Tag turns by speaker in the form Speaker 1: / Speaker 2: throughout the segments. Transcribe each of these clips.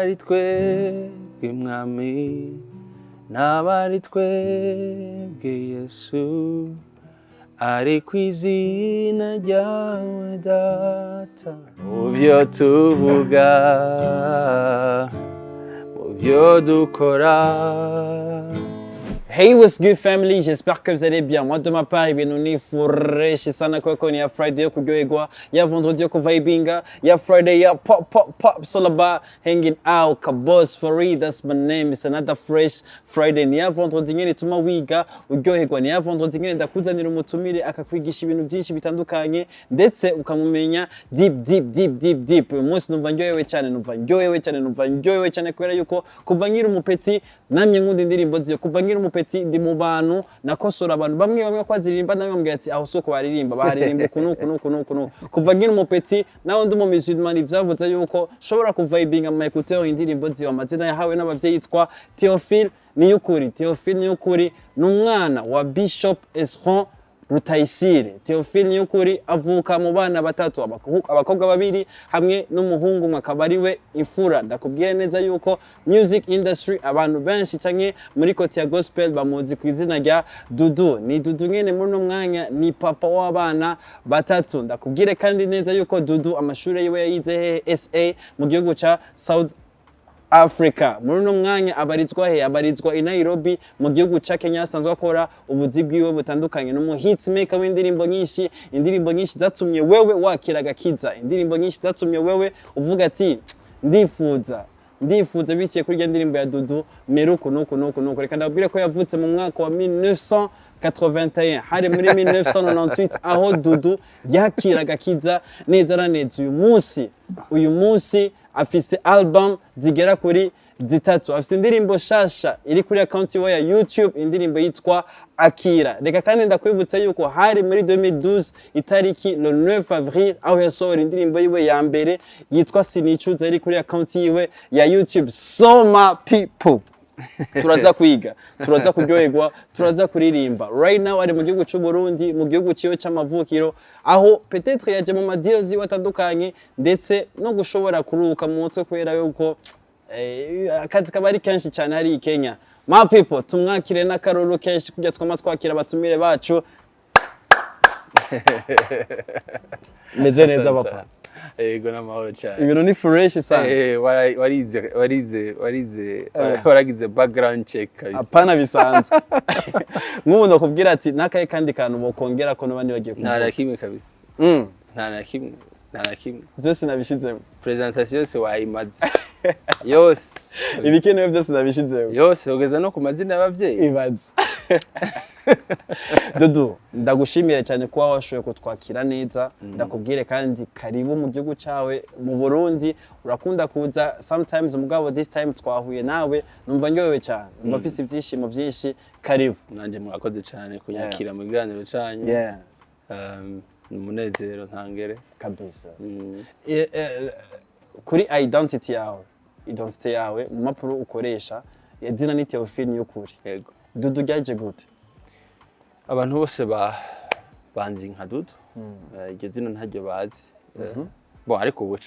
Speaker 1: Ari twebwe Mwami, naba ari twebwe Yesu, ari ku izina ryawe Data, mu byo tuvuga, mu byo dukora.
Speaker 2: Hey, what's good family? J'espère que vous allez bien. Moi, de ma part, ibintu ni fresh sana kuko ni ya Friday yo kuryoherwa, ya vendredi yo kuvibinga, ya Friday ya pop pop pop. It's all about hanging out. Kabos for real, that's my name. It's another fresh Friday. Ni ya vendredi nyene ituma wiga uryoherwa. Ni ya vendredi nyene ndakuzanira umutumire akakwigisha ibintu byinshi bitandukanye, ndetse ukamumenya deep deep deep deep deep. Uyu munsi numva ndyohewe cyane, numva ndyohewe cyane, numva ndyohewe cyane kubera yuko kuva nkiri umupeti namye nkunda indirimbo ziyo. Kuva nkiri umupeti ndi mu bantu nakosora abantu bamwe bamwe ko baziririmba, nawe bambwira ati aho soko baririmba, baririmba uku nuku nuku nuku nuku. Kuva nkiri umupeti nawe ndi mu musulman, vyavuze yuko nshobora kuvibinga mu écouteur indirimbo ziwe. Amazina yahawe n'abavyeyi yitwa Theophile Niyukuri. Theophile Niyukuri ni umwana wa Bishop Esron Rutayisire. Theophile Niyukuri avuka mu bana batatu, abakobwa babiri hamwe n'umuhungu umwe, akaba ari we imfura. Ndakubwira neza yuko music industry abantu benshi canke muri côté ya gospel bamuzi ku izina rya Dudu. Ni Dudu nyene muri uno mwanya ni papa w'abana batatu. Ndakubwire kandi neza yuko Dudu amashuri yiwe yayize hehe? SA mu gihugu ca South Africa. Muri uno mwanya abarizwa he? Abarizwa i Nairobi mu gihugu ca Kenya, asanzwe akora ubuzi bwiwe butandukanye. Ni hitmaker w'indirimbo nyinshi, indirimbo nyinshi zatumye wewe wakira agakiza, indirimbo nyinshi zatumye wewe uvuga ati ndifuza, ndifuza biciye kuri rya ndirimbo ya Dudu meruku nuku nuku nuku. Reka ndabwire ko yavutse mu mwaka wa 1981, hari muri 1998 aho Dudu yakira agakiza neza na neza. Uyu munsi afise album zigera kuri zitatu, afise indirimbo shasha iri kuri account yiwe ya YouTube, indirimbo yitwa Akira. Reka kandi ndakwibutsa yuko hari muri 2012, itariki le 9 avril, aho yasohora indirimbo yiwe ya mbere yitwa Sinicuza, iri kuri account yiwe ya YouTube. So my people, turaza kwiga, turaza kuryoherwa, turaza kuririmba. Right now ari mu gihugu cy'u Burundi, mu gihugu ciwe c'amavukiro, aho peut-être yaje mu ma deals yiwe atandukanye, ndetse no gushobora kuruhuka mu mutwe kubera yuko akazi kaba ari kenshi cyane hari i Kenya. My people, tumwakire n'akaruru kenshi kugira twama twakira abatumire bacu. Meze neza, papa?
Speaker 1: Yego, n'amahoro cyane.
Speaker 2: Ibintu ni fresh sana.
Speaker 1: Warize, warize, warize, waragize background check kabisa.
Speaker 2: Hapana, bisanzwe. Nk'ubu ndakubwira ati n'akahe kandi kantu bokongera ko n'abandi bagiye
Speaker 1: Nta
Speaker 2: kuvuga?
Speaker 1: na kimwe kabisa. Nta na kimwe, nta na kimwe.
Speaker 2: Byose nabishizemo.
Speaker 1: Presentation yose wayimaze yose.
Speaker 2: Ibikenewe byose nabishizemo.
Speaker 1: Yose, ugeza no ku mazina y'ababyeyi.
Speaker 2: Ibaze. Dudu, ndagushimire cyane kuba washoboye kutwakira neza. Ndakubwire kandi karibu mu gihugu cyawe mu Burundi. Urakunda kuza sometimes, mugabo this time twahuye nawe numva ndyohewe cyane, numva mfise ibyishimo byinshi. Karibu.
Speaker 1: Nanjye mwakoze cyane kunyakira mu biganiro cyanyu. Ni umunezero ntangere.
Speaker 2: Kabisa. Kuri identity yawe, identity yawe mu mpapuro ukoresha, izina ni Theophile Niyukuri?
Speaker 1: Yego.
Speaker 2: Dudu ryaje gute?
Speaker 1: Abantu bose ba banzi nka Dudu. Iryo zina ntaryo bazi. Bon, ariko ubu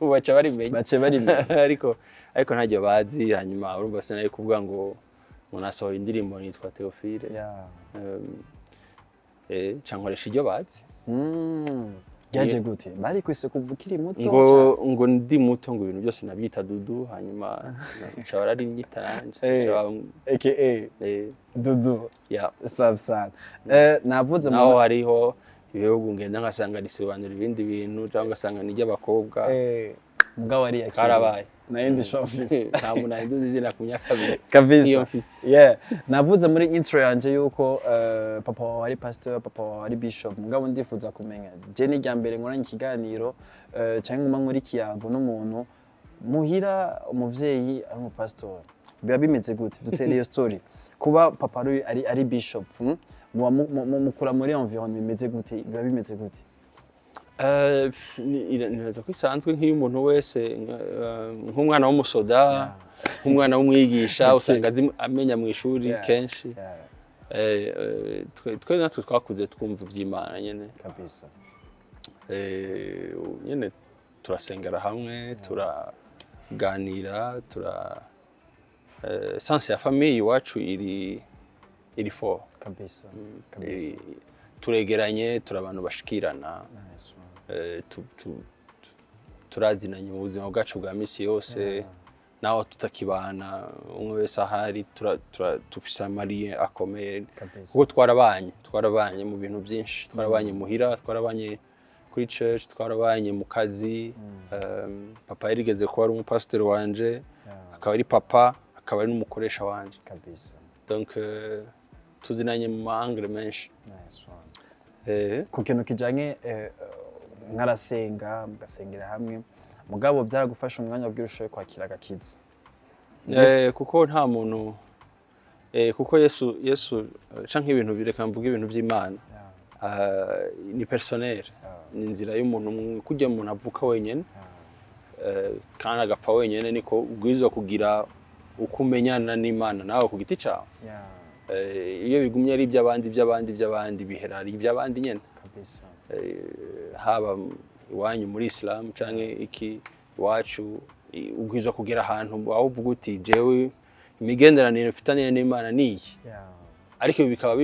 Speaker 1: baca barimenya.
Speaker 2: Bace barimenya.
Speaker 1: Ariko ntaryo bazi. Hanyuma urumva sinari kuvuga ngo nasohoye indirimbo nitwa Theophile. Ca nkoresha iryo bazi.
Speaker 2: Ryaje gute? Bari kwise kuva ukiri muto?
Speaker 1: Ngo ndi muto, ngo ibintu byose nabyita Dudu, hanyuma nca bararinyita nanje.
Speaker 2: Aka Dudu.
Speaker 1: Yeah.
Speaker 2: Safi sana. Navuze mu
Speaker 1: Naho hariho ibihugu ngenda ngasanga risobanura ibindi bintu, cyangwa ngasanga ni iry'abakobwa.
Speaker 2: Mugabo ari yakiriye.
Speaker 1: Karabaye.
Speaker 2: Nayindi show office.
Speaker 1: Nta muntu ahinduza izina ku myaka 2.
Speaker 2: Kabisa.
Speaker 1: Niyo mfise.
Speaker 2: Yeah, navuze muri intro yanje yuko papa wawe ari pastor, papa wawe ari bishop. Mugabo ndifuza kumenya, je ni irya mbere nkoranye ikiganiro cyangwa nguma nkora ikiyago n'umuntu muhira umuvyeyi ari umupastor. Biba bimeze gute? Dutere iyo story. Kuba papa ari bishop, Muba mukura muri environnement imeze gute? Biba bimeze gute?
Speaker 1: Nibaza ko isanzwe nk'iyo umuntu wese, nk'umwana w'umusoda, nk'umwana w'umwigisha, usanga amenya mu ishuri kenshi. Twe natwe twakuze twumva ivy'Imana nyene. Nyene turasengera hamwe, turaganira, tura sens ya famille iwacu iri fort.
Speaker 2: Kabisa kabisa.
Speaker 1: Turegeranye, turi abantu bashikirana.
Speaker 2: Nice one.
Speaker 1: Turazinanye mu buzima bwacu bwa misi yose. Naho tutakibana, umwe wese ahari, dufise ama liens akomeye kuko twarabanye mu bintu byinshi, twarabanye muhira, twarabanye kuri church, twarabanye mu kazi. Papa yarigeze kuba ari umupasiteri wanje, akaba ari papa, akaba ari n'umukoresha wanje. Donc tuzinanye mu ma angles menshi.
Speaker 2: Nice one. Ku kintu kijanye mwarasenga, mugasengera hamwe, mugabo byaragufasha umwanya ubwira ushoboye kwakira agakiza?
Speaker 1: Kuko nta muntu, kuko Yesu canke ibintu, bireka mvuga ibintu by'Imana, ni personnel. Ni inzira y'umuntu umwe. Kurya umuntu avuka wenyene kandi agapfa wenyene, niko ubwirizwa kugira uko umenyana n'Imana nawe ku giti cawe. Iyo bigumye ari iby'abandi, iby'abandi, iby'abandi, bihera ari iby'abandi nyene. Haba iwanyu muri Islam canke iki, iwacu ubwirizwa kugera ahantu aho uvuga uti: "Jewe imigenderanire mfitaniye n'Imana ni iyi." Ariko ibi bikaba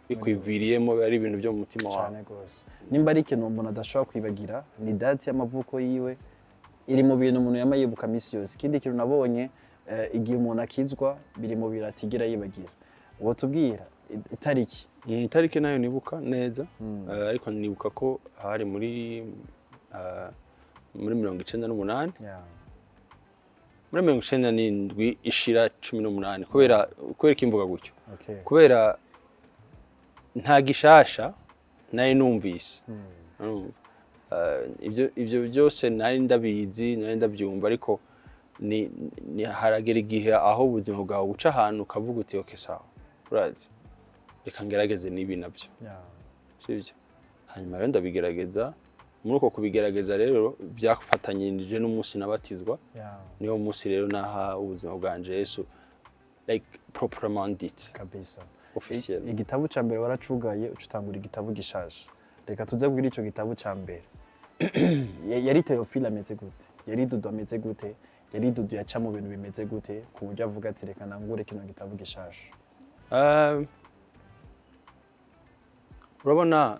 Speaker 1: bikwiviriyemo, ari ibintu byo mu mutima wawe.
Speaker 2: Cyane rwose. Nimba ari ikintu umuntu adashobora kwibagira, ni date y'amavuko yiwe, iri mu bintu umuntu yama yibuka misi yose. Ikindi kintu nabonye, igihe umuntu akizwa, biri mu bintu atigera yibagira. Uwo tubwira itariki?
Speaker 1: Itariki nayo nibuka neza, ariko nibuka ko hari muri 98, muri 97 ishira 18. Kubera imvuga gutyo, kubera nta gishasha nari numvise. Urumva? Ibyo byose nari ndabizi, nari ndabyumva, ariko ni haragera igihe aho ubuzima bwawe buca ahantu ukavuga uti: "Okay, sawa, urazi, reka ngerageze n'ibi nabyo." Sibyo? Hanyuma rero ndabigerageza. Muri uko kubigerageza rero byafatanyije n'umunsi nabatizwa. Niwo munsi rero naha ubuzima bwanje Yesu, like proprement dit, officiel.
Speaker 2: Igitabo ca mbere waracugaye, uca utangura igitabo gishasha. Reka tuze kugira ico gitabo ca mbere. Yari Theophile ameze gute? Yari Dudu ameze gute? Yari Dudu yaca mu bintu bimeze gute ku buryo avuga ati: "Reka nangure kino gitabo gishasha"?
Speaker 1: Urabona,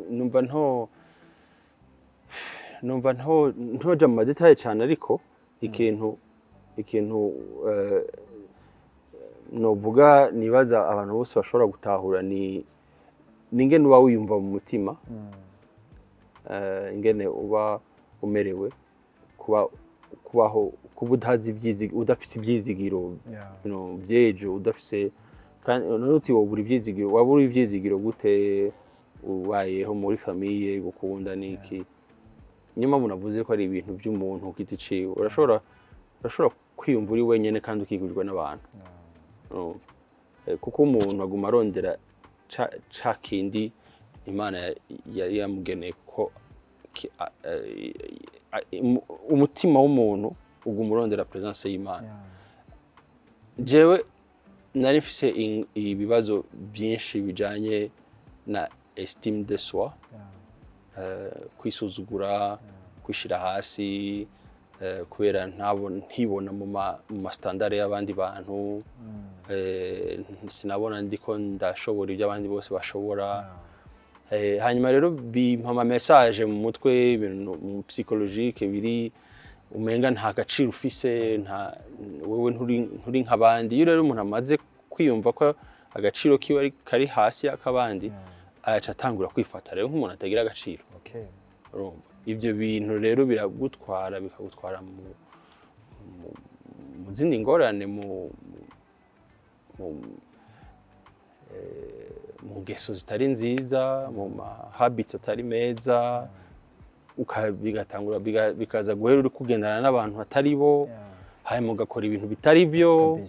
Speaker 1: numva nto ntoja mu ma détails cyane, ariko ikintu novuga nibaza abantu bose bashobora gutahura ni ingene uba wiyumva mu mutima, ingene uba umerewe, kuba kubaho, kuba utazi udafise ivyizigiro by'ejo, udafise. Kandi nuti wobura ivyizigiro, wabura ivyizigiro gute ubayeho muri famille gukunda niki? Niyo mpamvu navuze ko ari ibintu by'umuntu ku giti ciwe. Urashobora kwiyumva uri wenyene kandi ukikujwe n'abantu. Urumva? Kuko umuntu aguma arondera ca kindi Imana yari yamugeneye, ko umutima w'umuntu uguma urondera presence y'Imana. Jewe nari mfise ibibazo byinshi bijanye na estime de soi, kwisuzugura, kwishira hasi, kubera ntibona mu ma standards y'abandi bantu. Sinabona ndiko ndashobora ibyo abandi bose bashobora. Hanyuma rero bimpa ama message mu mutwe, ibintu mu psychologique biri umenga nta gaciro ufise, nta wewe nturi nk'abandi. Iyo rero umuntu amaze kwiyumva ko agaciro kiwe kari hasi y'akabandi, aca atangura kwifata rero nk'umuntu atagira agaciro. Urumva, ibyo bintu rero biragutwara, bikagutwara mu zindi ngorane, mu ngeso zitari nziza, mu ma habits atari meza, bigatangura bikaza guhera uri kugendana n'abantu batari bo, hanyuma ugakora ibintu bitari byo.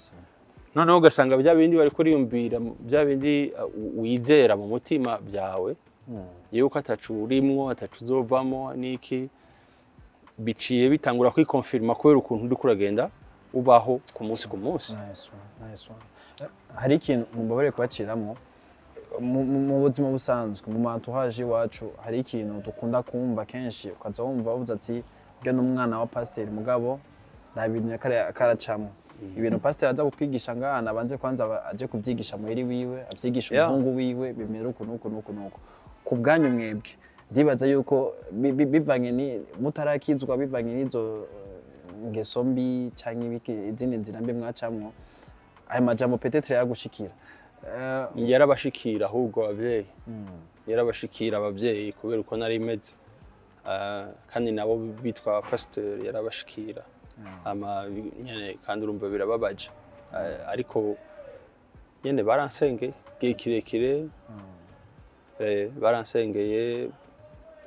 Speaker 1: Noneho ugasanga bya bindi bari kuriyumvira, bya bindi wizera mu mutima byawe yuko atacu urimwo, atacu uzovamo n'iki, biciye bitangura kwikonfirma kubera ukuntu uriko uragenda ubaho ku munsi ku munsi.
Speaker 2: Nice one, nice one. Hari ikintu mubabare kubaciramo mu buzima busanzwe, mu ma entourage iwacu, hari ikintu dukunda kumva kenshi, ukaza wumva bavuze ati Bwe n'umwana wa pasiteri, mugabo nta bintu yakaracamwo. Ibintu pasiteri aza kutwigisha ngaha, nabanze kwanza aje kubyigisha muhiri wiwe, avyigisha umuhungu wiwe, bimera uku nuku nuku nuku. Ku bwanyu mwebwe, ndibaza yuko bivanye ni mutarakizwa, bivanye n'izo ngeso mbi canke izindi nzira mbi mwacamwo, ayo majambo peut-être yagushikira.
Speaker 1: Yarabashikira ahubwo abavyeyi, yarabashikira abavyeyi kubera uko nari meze. Kandi nabo bitwa pasiteri, yarabashikira ama nyene, kandi urumva birababaje. Ariko nyene baransengeye igihe kirekire, baransengeye,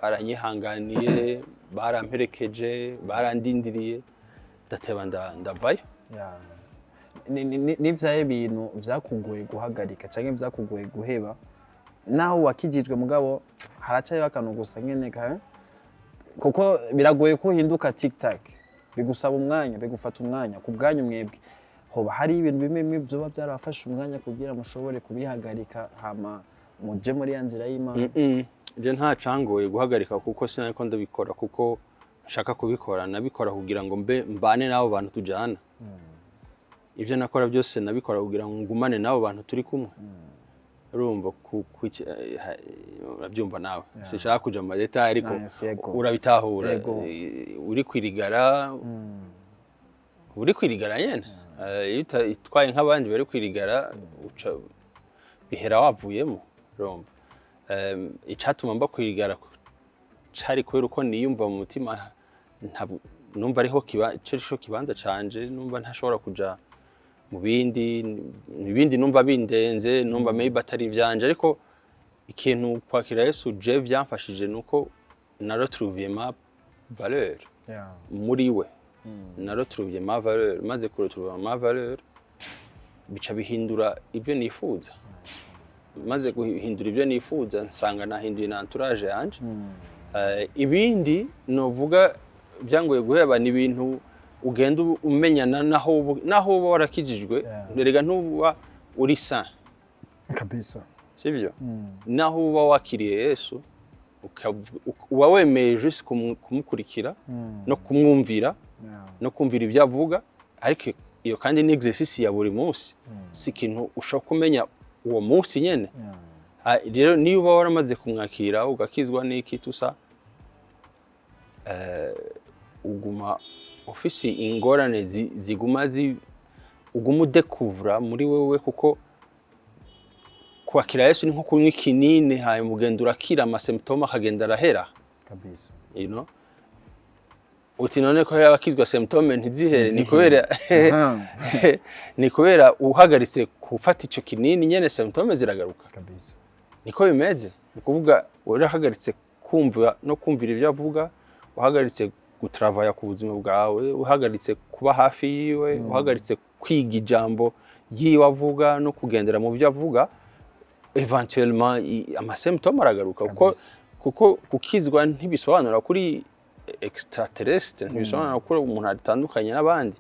Speaker 1: baranyihanganiye, baramperekeje, barandindiriye, ndateba ndavayo.
Speaker 2: Ya. Ni vyahe bintu vyakugoye guhagarika canke vyakugoye guheba, naho wakijijwe, mugabo haracayeho akantu gusa nyene ka, kuko biragoye ko uhinduka tic tac, bigusaba umwanya, bigufata umwanya? Ku bwanyu mwebwe, hoba hari ibintu bimwe bimwe vyoba byarafashe umwanya kugira mushobore kubihagarika, hama muje muri ya nzira y'Imana?
Speaker 1: Je nta cangoye guhagarika, kuko sinariko ndabikora kuko nshaka kubikora. Nabikora kugira ngo mbe mbane n'abo bantu tujana. Ibyo nakora byose nabikora kugira ngo ngumane n'abo bantu turi kumwe. Urumva urabyumva nawe, sinshaka kuja mu ma détails, ariko
Speaker 2: Nice, yego.
Speaker 1: urabitahura.
Speaker 2: Yego.
Speaker 1: Uri kwirigara, uri kwirigara nyene. Iyo utwaye nk'abandi bari kwirigara, uca bihera wavuyemo. Urumva, icatuma mba kwirigara cari kubera uko niyumva mu mutima. Ntabwo numva ariho kiba ico arico kibanza canje, numva ntashobora kuja mu bindi. Ibindi numva bindenze, numva maybe atari ivyanje. Ariko ikintu kwakira Yesu je vyamfashije nuko naretrouviye ma valeur muri we. Naretrouviye ma valeur. Maze kuretrouver ma valeur, bica bihindura ibyo nifuza. Maze guhindura ibyo nifuza, nsanga nahinduye na entourage yanje. Ibindi novuga byangoye guheba ni ibintu ugenda umenyana naho uba warakijijwe. Erega ntuba uri saint.
Speaker 2: Kabisa.
Speaker 1: Sibyo? Naho uba wakiriye Yesu, uba wemeye juste kumukurikira no kumwumvira no kumvira ibyo avuga. Ariko iyo kandi ni exercice ya buri munsi, si ikintu ushobora kumenya uwo munsi nyene. Rero niba uba waramaze kumwakira, ugakizwa n'iki tusa, uguma ufise ingorane ziguma uguma udekuvura muri wewe, kuko kwakira Yesu ni nko kunywa ikinini, hanyuma ugenda urakira, ama symptômes akagenda arahera.
Speaker 2: Kabisa.
Speaker 1: Uti none ko hari abakizwa symptômes ntizihere? Ni
Speaker 2: Ntizihere.
Speaker 1: kubera uhagaritse gufata ico kinini nyene, symptômes ziragaruka.
Speaker 2: Kabisa.
Speaker 1: Niko bimeze. Ni ukuvuga urahagaritse kumva no kumvira ibyo avuga, uhagaritse gutravaya ku buzima bwawe, uhagaritse kuba hafi yiwe, uhagaritse kwiga ijambo ry'iwe avuga no kugendera mu byo avuga, éventuellement ama symptômes aragaruka, kuko
Speaker 2: Kabisa.
Speaker 1: kuko gukizwa ntibisobanura kuri extraterrestre, ntibisobanura ko umuntu atandukanye n'abandi.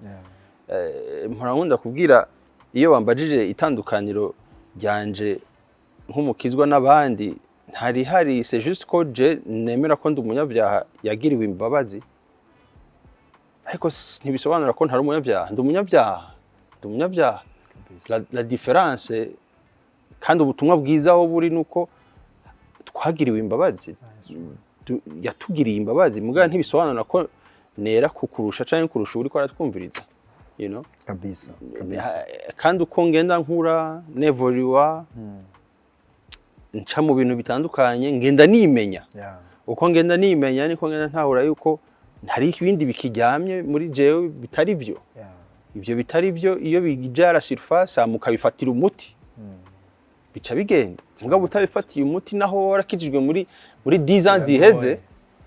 Speaker 1: Mpora nkunda kubwira, iyo bambajije itandukaniro ryanje nk'umukizwa n'abandi, ntarihari. C'est juste ko je nemera ko ndi umunyabyaha yagiriwe imbabazi, ariko ntibisobanura ko ntari umunyabyaha. Ndi umunyabyaha, ndi umunyabyaha.
Speaker 2: Kabisa.
Speaker 1: La différence, kandi ubutumwa bwiza aho buri, nuko twagiriwe imbabazi. Yatugiriye imbabazi, mugabo ntibisobanura ko nera kukurusha canke kurusha uriko aratwumviriza.
Speaker 2: Kabisa kabisa.
Speaker 1: Kandi uko ngenda nkura, nevoluwa, nca mu bintu bitandukanye, ngenda nimenya. Uko ngenda nimenya, niko ngenda ntahura yuko hari ibindi bikiryamye muri jewe bitari byo. Ibyo bitari byo, iyo bijara surface hama ukabifatira umuti, bica bigenda. Mugabo utabifatiye umuti, naho warakijijwe muri 10 ans ziheze,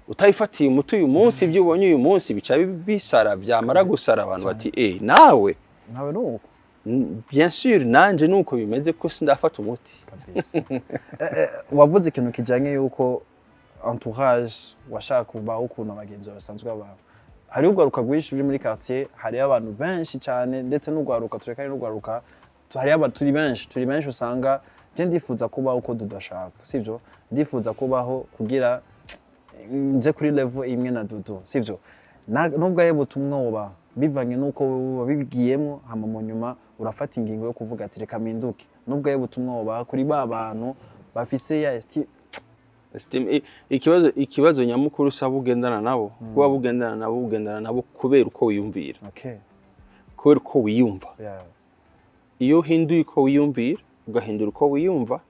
Speaker 1: utabifatiye umuti uyu munsi, ibyo ubonye uyu munsi bica bisara. Byamara gusara, abantu bati: "Eh, nawe?"
Speaker 2: Nawe nuko.
Speaker 1: Bien sûr, nanje nuko bimeze, ko sindafata umuti.
Speaker 2: Kabisa. Wavuze ikintu kijanye yuko entourage washaka kubaho ukuntu abagenzi bawe basanzwe babaho. Hariho urwaruka rwinshi ruri muri quartier, hariho abantu benshi cyane, ndetse n'urwaruka turekane n'urwaruka, hariho turi benshi, turi benshi. Usanga je ndifuza kubaho uko dudashaka, sivyo? Ndifuza kubaho kugira nje kuri level imwe na Dudu, sivyo? Nubwo ayo butumwa woba bivanye n'uko wabibwiyemwo, hama mu nyuma urafata ingingo yo kuvuga ati: "Reka mpinduke." Nubwo ayo butumwa wobaha kuri ba bantu bafise ya esti
Speaker 1: Esteem, ikibazo nyamukuru usaba ugendana nabo, kuba ugendana nabo kubera uko wiyumvira, kubera uko wiyumva. Iyo uhinduye uko wiyumvira, ugahindura uko wiyumva,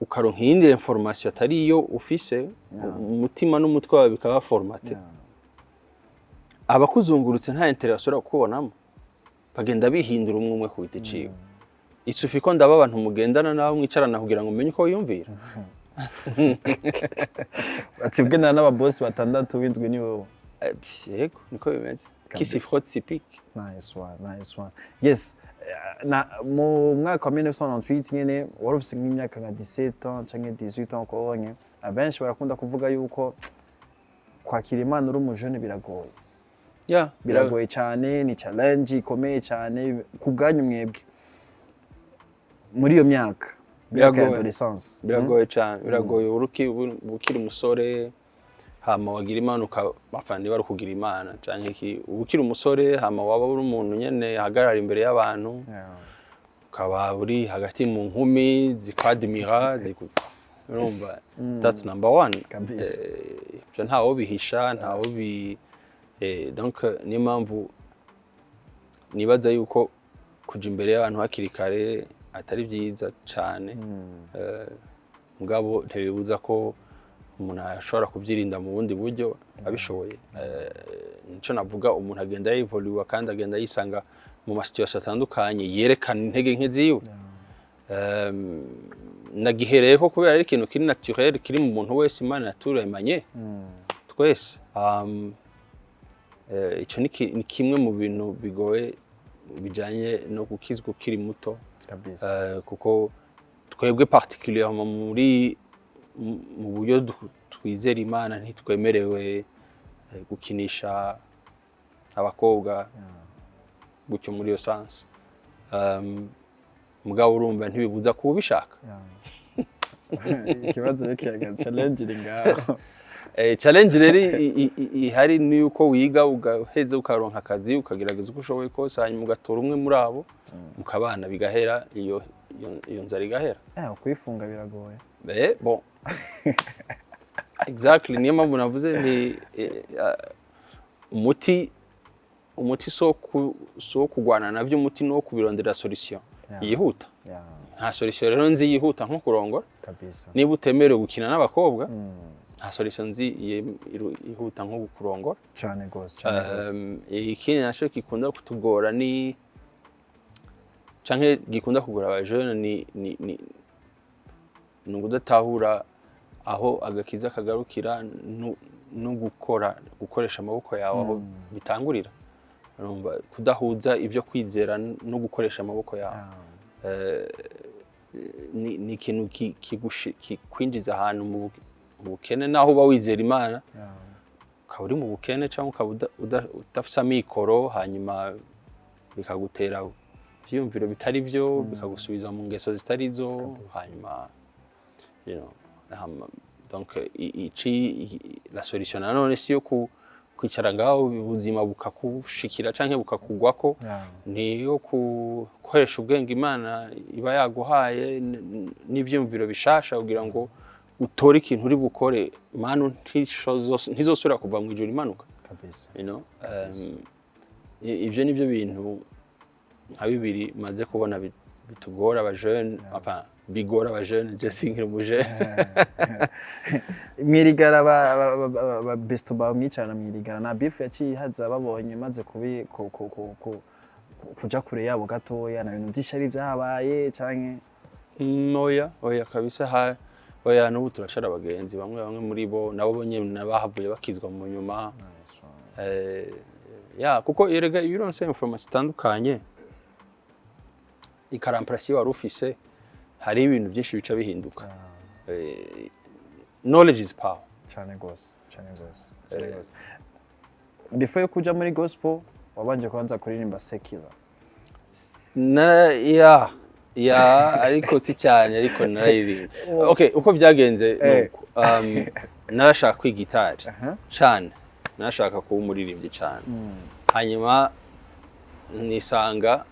Speaker 1: ukaronka iyindi information atari iyo ufise, umutima n'umutwe wawe bikaba formaté, abakuzungurutse nta intérêt basubira kukubonamo, bagenda bihindura umwe umwe ku giti ciwe. Isufi ko ndaba abantu mugendana nabo, mwicarana, kugira ngo umenye uko wiyumvira.
Speaker 2: Ati ugendana n'ababosi batandatu, w'indwi ni wowe.
Speaker 1: Yego, niko bimeze. Qui s'y frotte s'y pique.
Speaker 2: Nice one, nice one. Yes, na mu mwaka wa 1998 nyene wari ufise nk'imyaka nka 17 ans canke 18 ans ukabonye. Abenshi barakunda kuvuga yuko kwakira Imana uri umujene biragoye. Biragoye cyane, ni challenge ikomeye cyane ku bwanyu mwebwe muri iyo myaka ya
Speaker 1: Biragoye.
Speaker 2: adolescence.
Speaker 1: Biragoye cyane, biragoye. Uba ukiri umusore, hama wagira Imana ukabafana, niba ari ukugira Imana canke iki, uba ukiri umusore, hama waba uri umuntu nyene ahagarara imbere y'abantu, ukaba uri hagati mu nkumi zikwadimira urumva, that's number one.
Speaker 2: Kabisa.
Speaker 1: Ibyo ntawo bihisha, ntawo bi donc niyo mpamvu nibaza yuko kuja imbere y'abantu hakiri kare atari byiza cane. Mugabo ntibibuza ko umuntu ashobora kubyirinda mu bundi buryo abishoboye. Nico navuga, umuntu agenda yivoluwa kandi agenda yisanga mu ma situations atandukanye yerekana intege nke ziwe. Nagihereyeko kubera ari ikintu kiri naturel, kiri mu muntu wese Imana yaturemanye twese. Ico ni kimwe mu bintu bigoye bijanye no gukizwa ukiri muto. Kuko twebwe particulièrement muri mu buryo twizera Imana, ntitwemerewe gukinisha abakobwa gutyo muri iyo sens. Mugabo urumva ntibibuza kuba ubishaka.
Speaker 2: Ikibazo rero kiyaga, challenge iri ngaho.
Speaker 1: Challenge rero ihari ni uko wiga, ugaheza, ukaronka akazi, ukagerageza uko ushoboye kose, hanyuma ugatora umwe muri abo, mukabana, bigahera, iyo nzara igahera.
Speaker 2: Kwifunga biragoye.
Speaker 1: Bon, exactly, niyo mpamvu navuze nti umuti si uwo kurwana navyo, umuti ni uwo kubirondera solution yihuta. Nta solution rero nzi yihuta nko kurongora. Niba utemerewe gukina n'abakobwa, nta solution nzi yihuta nko kurongora.
Speaker 2: Cyane gose, cyane gose.
Speaker 1: Ikindi naco gikunda kutugora ni, canke gikunda kugora abajene, ni ukudatahura aho agakiza kagarukira no gukora, gukoresha amaboko yawe aho bitangurira. Urumva, kudahuza ibyo kwizera no gukoresha amaboko yawe ni ikintu kikwinjiza ahantu mu bukene, naho uba wizera Imana, ukaba uri mu bukene cyangwa ukaba udafise amikoro, hanyuma bikagutera ivyiyumviro bitari byo, bikagusubiza mu ngeso zitari zo. Hanyuma donc la solution nanone si yo kwicara ngaho ubuzima bukakushikira canke bukakugwako, niyo gukoresha ubwenge Imana iba yaguhaye n'ivyiyumviro bishasha kugira ngo utore ikintu uri bukore. Manu ntizosubira kuva mu ijuru imanuka. Ivyo nivyo bintu nka bibiri maze kubona bitugora abajene, enfin bigora abajene, je sinkiri umujene.
Speaker 2: Mwirigara ba besto bawe mwicarana mwirigara, na beef yaciye ihaza babonye maze kubi kuja kure yabo gatoya, na bintu vy'ishari vyahabaye canke?
Speaker 1: Oya, oya kabisa, ha oya, n'ubu turacara abagenzi, bamwe bamwe muri bo nabo nyene bahavuye bakizwa mu nyuma.
Speaker 2: Nice one.
Speaker 1: Ya, kuko erega iyo uronse information zitandukanye ikaramparasi iyo wari ufise, hari ibintu byinshi bica bihinduka. Knowledge is power.
Speaker 2: Cyane gose, cyane gose, cyane gose. Before yo kuja muri gospel, wabanje kubanza kuririmba secular?
Speaker 1: Na ya, ariko si cyane, ariko nararirimba. Okay, uko byagenze nuko Narashaka kwiga gitari cane, narashaka kuba umuririmbyi cane. Hanyuma nisanga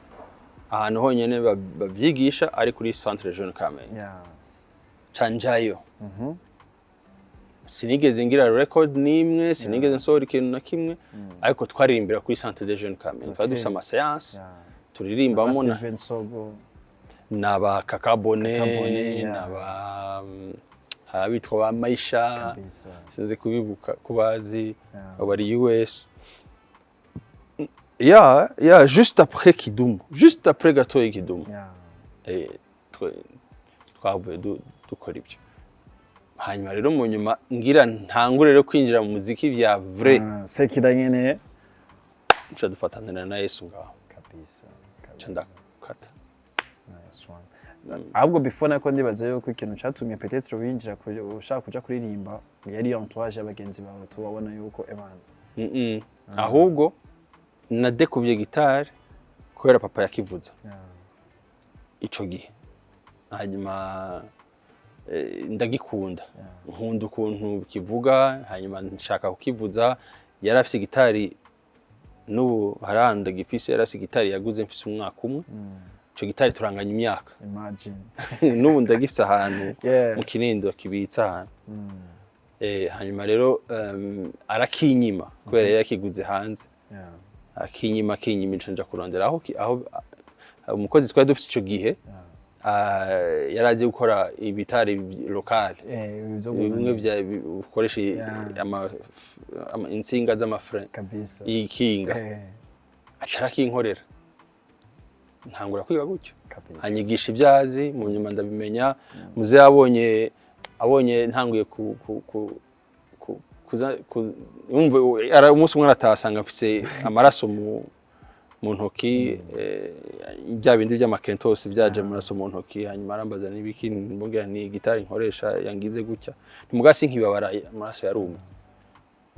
Speaker 1: ahantu honyene bavyigisha ari kuri Centre Jeune Kamenge. Ca njayo. Sinigeze ngira record n'imwe, sinigeze nsohora ikintu na kimwe, ariko twaririmbira kuri Centre de Jeunes Kamenge, twari dufise ama séances turirimbamo na
Speaker 2: Steven Sogo.
Speaker 1: N'aba Kakabone.
Speaker 2: Kakabone, yeah.
Speaker 1: N'aba hari abitwa ba Maisha. Sinzi kubibuka kubazi. Abo bari US, ya juste après Kidumu, juste après gatoya Kidumu. Twavuye dukora ibyo. Hanyuma rero mu nyuma ngira ntangure rero kwinjira mu muziki vya vrai.
Speaker 2: Ah, sekida nyene.
Speaker 1: Nca dufatanira na Yesu ngaho. Nca ndakata.
Speaker 2: Nice one. Ahubwo before nako ndibaza yuko ikintu catumye peut-être winjira ushaka kuja kuririmba yari entourage y'abagenzi bawe, tubabona yuko ebana.
Speaker 1: Ahubwo nadekuvye gitari kubera papa yakivuza ico gihe. Hanyuma ndagikunda, nkunda ukuntu kivuga, hanyuma nshaka kukivuza. Yari afise gitari, n'ubu hari ahantu ndagifise. Yari afise gitari yaguze mfise umwaka umwe. Ico gitari turanganya imyaka.
Speaker 2: Imagine.
Speaker 1: N'ubu ndagifise ahantu mu Kinindo kibitse ahantu. Hanyuma rero arakinyima kubera yari yakiguze hanze. Akinyima, akinyima, nca nja kurondera aho aho umukozi twari dufise ico gihe yari azi gukora ibitari locale.
Speaker 2: Ibyo
Speaker 1: bimwe bya ukoresha insinga z'ama frein y'ikinga. Aca arakinkorera, ntangura kwiga gutyo. Anyigisha ibyo azi, mu nyuma ndabimenya. Muze abonye ntanguye ku kuza yumva umunsi umwe arataha asanga mfise amaraso mu ntoki, bya bindi by'amakentosi byaje amaraso mu ntoki. Hanyuma arambaza n'ibiki, mbabwira ni gitari nkoresha yangize gutya. Ntimuga sinkibabara, amaraso yarumye.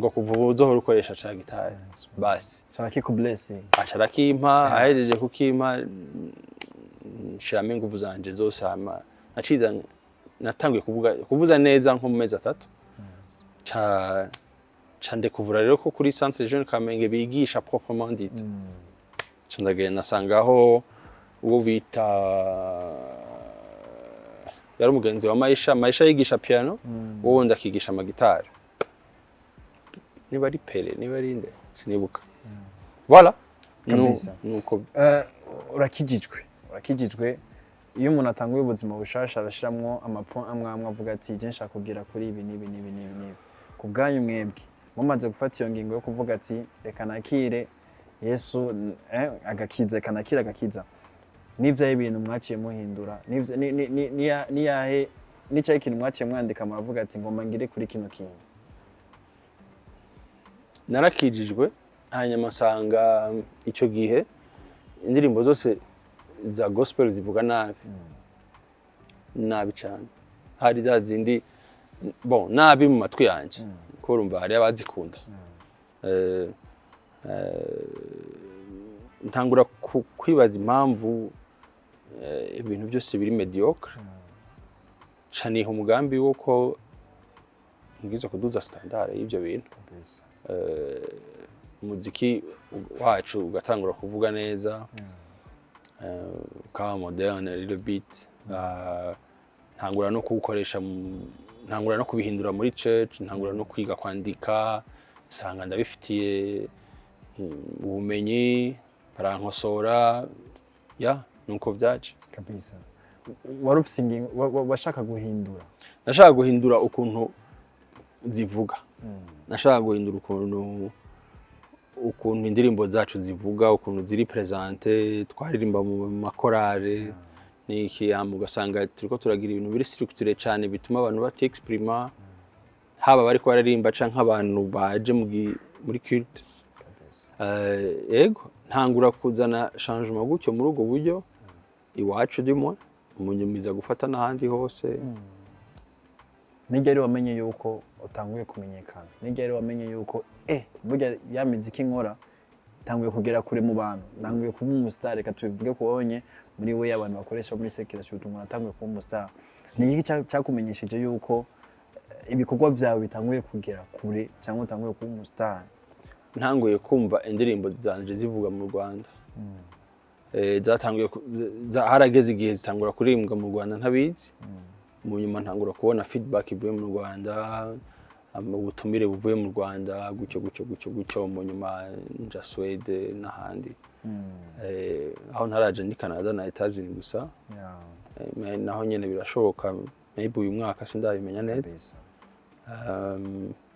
Speaker 1: Ngo kuva ubu uzohora ukoresha ca gitari basi.
Speaker 2: Shaka kiku blessing.
Speaker 1: Aca arakimpa. Ahejeje kukimpa, nshiramo inguvu zanje zose. Hama naciza natanguye kuvuga kuvuza neza nko mu mezi 3. Ca ndekuvura rero ko kuri Centre Jeune Kamenge bigisha proprement dit. Ca ndagenda nasangaho uwo bita, yari umugenzi wa Maisha. Maisha yigisha piano, uwo wundi akigisha amagitari, niba ari Pere, niba ari nde, sinibuka. Voilà. Nuko.
Speaker 2: Urakijijwe. Iyo umuntu atanguye ubuzima bushasha arashiramwo ama points amwe amwe, avuga ati je nshaka kugera kuri ibi n'ibi n'ibi n'ibi n'ibi. Ku bwanyu mwebwe mumaze gufata iyo ngingo yo kuvuga ati reka nakire Yesu, agakiza, reka nakire agakiza, n'ivyahe ibintu mwaciye muhindura? Niyahe nicaye ikintu mwaciye mwandika muravuga ati ngomba ngire kuri kino kintu?
Speaker 1: Narakijijwe, hanyuma nsanga icyo gihe indirimbo zose za gospel zivuga nabi nabi cyane. Hari za zindi, bon, nabi mu matwi yanjye, kuko urumva hari abazikunda. Ntangura kwibaza impamvu ibintu byose biri médiocre. Ca niha umugambi w'uko mbwirizwa kuduza standard y'ibyo bintu. Umuziki wacu ugatangura kuvuga neza, ukaba moderne a little bit. Ntangura no kuwukoresha ntangura no kubihindura muri church, ntangura no kwiga kwandika, nsanga ndabifitiye ubumenyi, barankosora. Ya, nuko byaje.
Speaker 2: Kabisa, wari ufise ingingo washaka guhindura.
Speaker 1: Nashaka guhindura ukuntu zivuga, nashaka guhindura ukuntu indirimbo zacu zivuga, ukuntu ziri présentées. Twaririmba mu makorale n'iki, hama ugasanga turiko turagira ibintu biri structuré cyane bituma abantu batexprima, haba bariko bararirimba canke abantu baje muri culte. Ego, ntangura kuzana changement gutyo muri ubwo buryo iwacu, ndimo munyumiza gufata n'ahandi hose.
Speaker 2: Nijya wamenye yuko utanguye kumenyekana? Nijya wamenye yuko burya ya miziki nkora itanguye kugera kure mu bantu, ntanguye kuba umustar? Reka tubivuge kubonye muri we abantu bakoresha muri secular shoot, umuntu atanguye kuba umustar, ni iki cyakumenyesheje yuko Ibikorwa vyawe bitanguye kugera kure cyangwa utanguye kuba umustar?
Speaker 1: Ntanguye kumva indirimbo zanje zivuga mu Rwanda. Harageze igihe zitangura kuririmbwa mu Rwanda ntabizi. Mu nyuma ntangura kubona feedback ivuye mu Rwanda, ubutumire buvuye mu Rwanda, gutyo gutyo gutyo gutyo. Mu nyuma nja Swede n'ahandi. Aho ntaraja ni Canada na Etats-Unis gusa. Naho nyene birashoboka, maybe uyu mwaka, sindabimenya neza.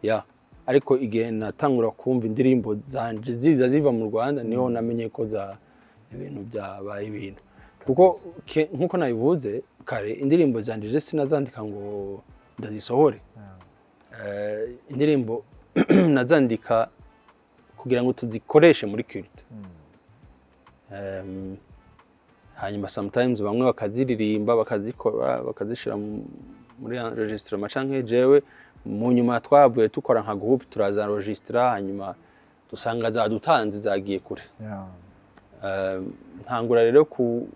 Speaker 1: Yeah. Ariko igihe natangura kumva indirimbo zanje ziza ziva mu Rwanda, niho namenye ko za ibintu byabaye ibintu, kuko nkuko nabivuze kare, indirimbo zanje je sinazandika ngo ndazisohore. Indirimbo nazandika kugira ngo tuzikoreshe muri culte. Hanyuma sometimes bamwe bakaziririmba, bakazikora, bakazishira muri enregistrement, canke jewe mu nyuma twavuye dukora nka groupe, turaza enregistra, hanyuma dusanga zadutanze, zagiye kure. Ntangura rero ku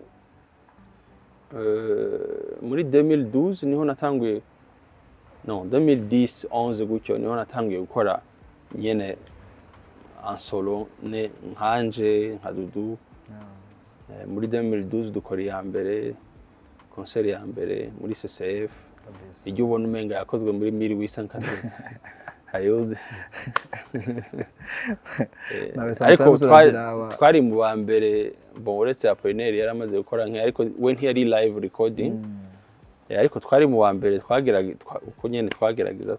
Speaker 1: muri 2012 niho natanguye, no 2010, 11 gutyo, niho natanguye gukora nyene en solo, ne nkanje nka Dudu. Muri 2012 dukora iya mbere concert ya mbere muri CCF. Ijya ubona umenga yakozwe muri 1880 hayoze.
Speaker 2: Nawe
Speaker 1: Ariko
Speaker 2: sometimes uraziraba.
Speaker 1: Twari mu ba mbere, bon, uretse Apollinaire yari amaze gukora nke, ariko we ntiyari live recording. Ariko twari mu wa mbere uko nyene twagerageza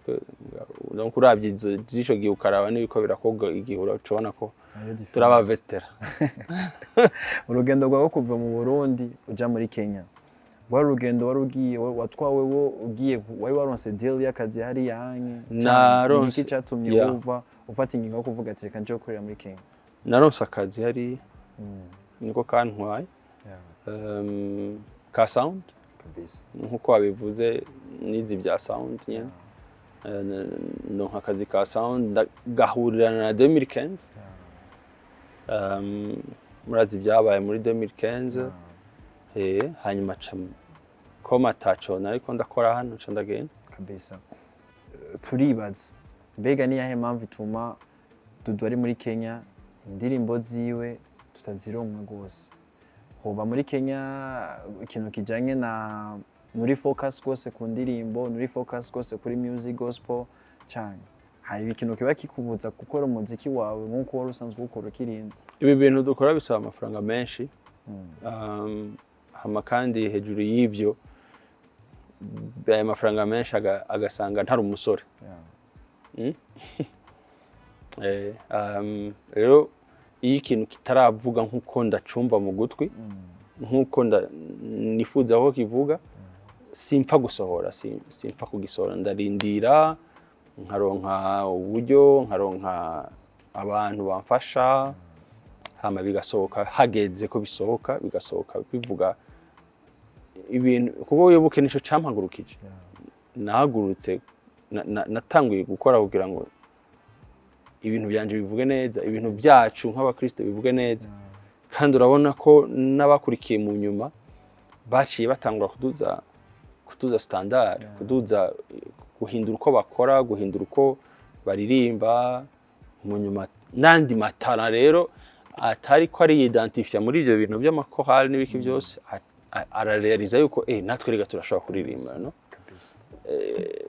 Speaker 1: donc uravye izo z'ico gihe, ukaraba n'ibiko birakorwa igihe, urabona ko
Speaker 2: Hariyo difference.
Speaker 1: Turabavetera.
Speaker 2: Urugendo rwawe kuva mu Burundi uja muri Kenya rwari urugendo wari ugiye watwawe wo ugiye wari waronse deal y'akazi hariya hanye?
Speaker 1: Naronse-
Speaker 2: Iki cyatumye uva ufata ingingo yo kuvuga ati: "Reka nje gukorera muri Kenya"?
Speaker 1: Naronse akazi hari, niko kantwaye. Ka sound. Nkuko wabivuze, nize ibya sound nyene. Ndonka akazi ka sound, gahurirana na 2015. Murazi ibyabaye muri 2015. Hanyuma ca koma ataco nariko ndakora hano, nca ndagenda.
Speaker 2: Kabisa. Turibaza mbega ni yahe mpamvu ituma Dudu ari muri Kenya indirimbo ziwe tutazironka rwose? Hoba muri Kenya ikintu kijanye na muri focus rwose ku ndirimbo, muri focus rwose kuri music gospel cyane, hari ikintu kiba kikubuza gukora umuziki wawe nk'uko wari usanzwe uwukora ukirinda?
Speaker 1: Ibi bintu dukora bisaba amafaranga menshi. Hama kandi hejuru y'ibyo, aya mafaranga menshi agasanga ntari umusore. Rero iyo ikintu kitaravuga nk'uko ndacumva mu gutwi, nk'uko nifuza ko kivuga, simpfa gusohora, simpfa kugisohora. Ndarindira nkaronka uburyo, nkaronka abantu bamfasha, hama bigasohoka hageze ko bisohoka, bigasohoka bivuga ibintu, kuko wibuke nico campagurukije. Nahagurutse natanguye gukora kugira ngo ibintu byanje bivuge neza, ibintu byacu nk'abakristo bivuge neza. Kandi urabona ko n'abakurikiye mu nyuma baciye batangura kuduza standard, kuduza, guhindura uko bakora, guhindura uko baririmba. Mu nyuma n'andi matara rero atari ko ariyidentifia muri ibyo bintu by'amakorali n'ibiki byose, ararealiza yuko natwe rega turashobora kuririmba, no?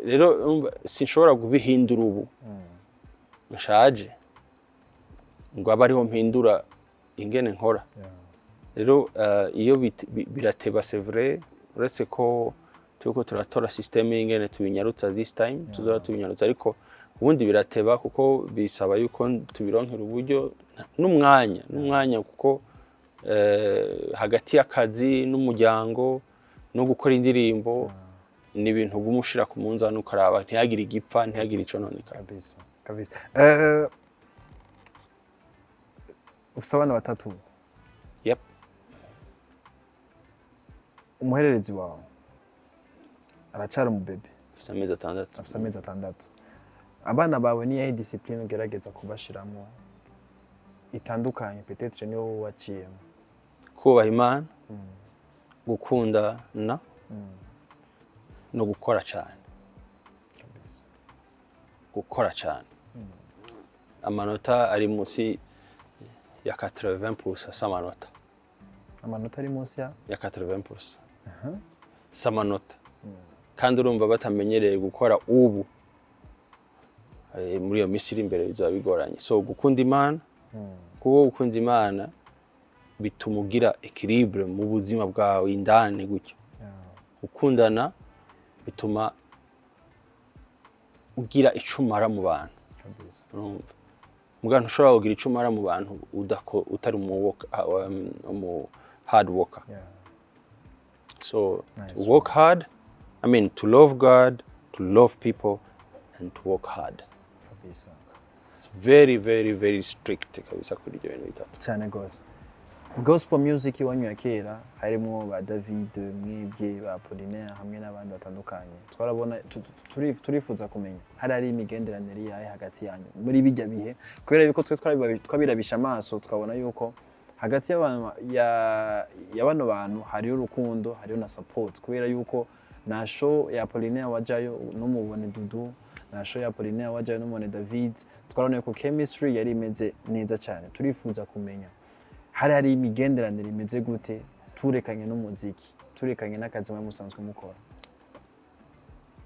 Speaker 1: Rero urumva, sinshobora kubihindura ubu nshaje ngo abe ariho mpindura ingene nkora. Rero iyo birateba, c'est vrai, uretse ko turiko turatora système y'ingene tubinyarutsa this time, tuzora tubinyarutsa, ariko ubundi birateba kuko bisaba yuko tubironkera uburyo n'umwanya, kuko hagati y'akazi n'umuryango no gukora indirimbo ni ibintu uguma ushira ku munzani, ukaraba ntihagire igipfa, ntihagire icononekara.
Speaker 2: Kabisa. Ufise abana batatu?
Speaker 1: Yep.
Speaker 2: Umuhererezi wawe aracyari umubebe?
Speaker 1: Ufise amezi 6.
Speaker 2: Afise amezi 6. Abana bawe ni yahe discipline ugerageza kubashiramo itandukanye peut-être niyo wowe waciyemo?
Speaker 1: Kubaha Imana, gukundana no gukora cyane. Gukora cyane, amanota ari munsi ya 80% si amanota.
Speaker 2: Amanota ari munsi ya
Speaker 1: Ya 80% si amanota. Kandi urumva batamenyereye gukora ubu, muri iyo minsi iri imbere bizaba bigoranye. So gukunda Imana, kuko gukunda Imana bituma ugira équilibre mu buzima bwawe indani gutyo. Gukundana bituma ugira ico umara mu bantu. Urumva, muga ntushobora kugira ico umara mu bantu utari umu hard worker. So
Speaker 2: Nice.
Speaker 1: to work hard, I mean, to love God, to love people and to work hard. It's very, very, very strict kabisa kuri ibyo bintu bitatu.
Speaker 2: Cyane rwose. Gospel music iwanyu ya kera, harimo ba David, mwebwe, ba Apollinaire hamwe n'abandi batandukanye, twarabona turifuza kumenya hari imigenderanire yahe hagati yanyu muri bijya bihe, kubera yuko twe twabirabisha amaso tukabona yuko hagati y'abantu ya bano bantu hariho urukundo, hariho na support, kubera yuko na show ya Apollinaire wajayo numubone Dudu, na show ya Apollinaire wajayo numubone David. Twarabona yuko chemistry yari imeze neza cyane. Turifuza kumenya hari imigenderanire imeze gute, turekanye n'umuziki, turekanye n'akazi mwe musanzwe mukora.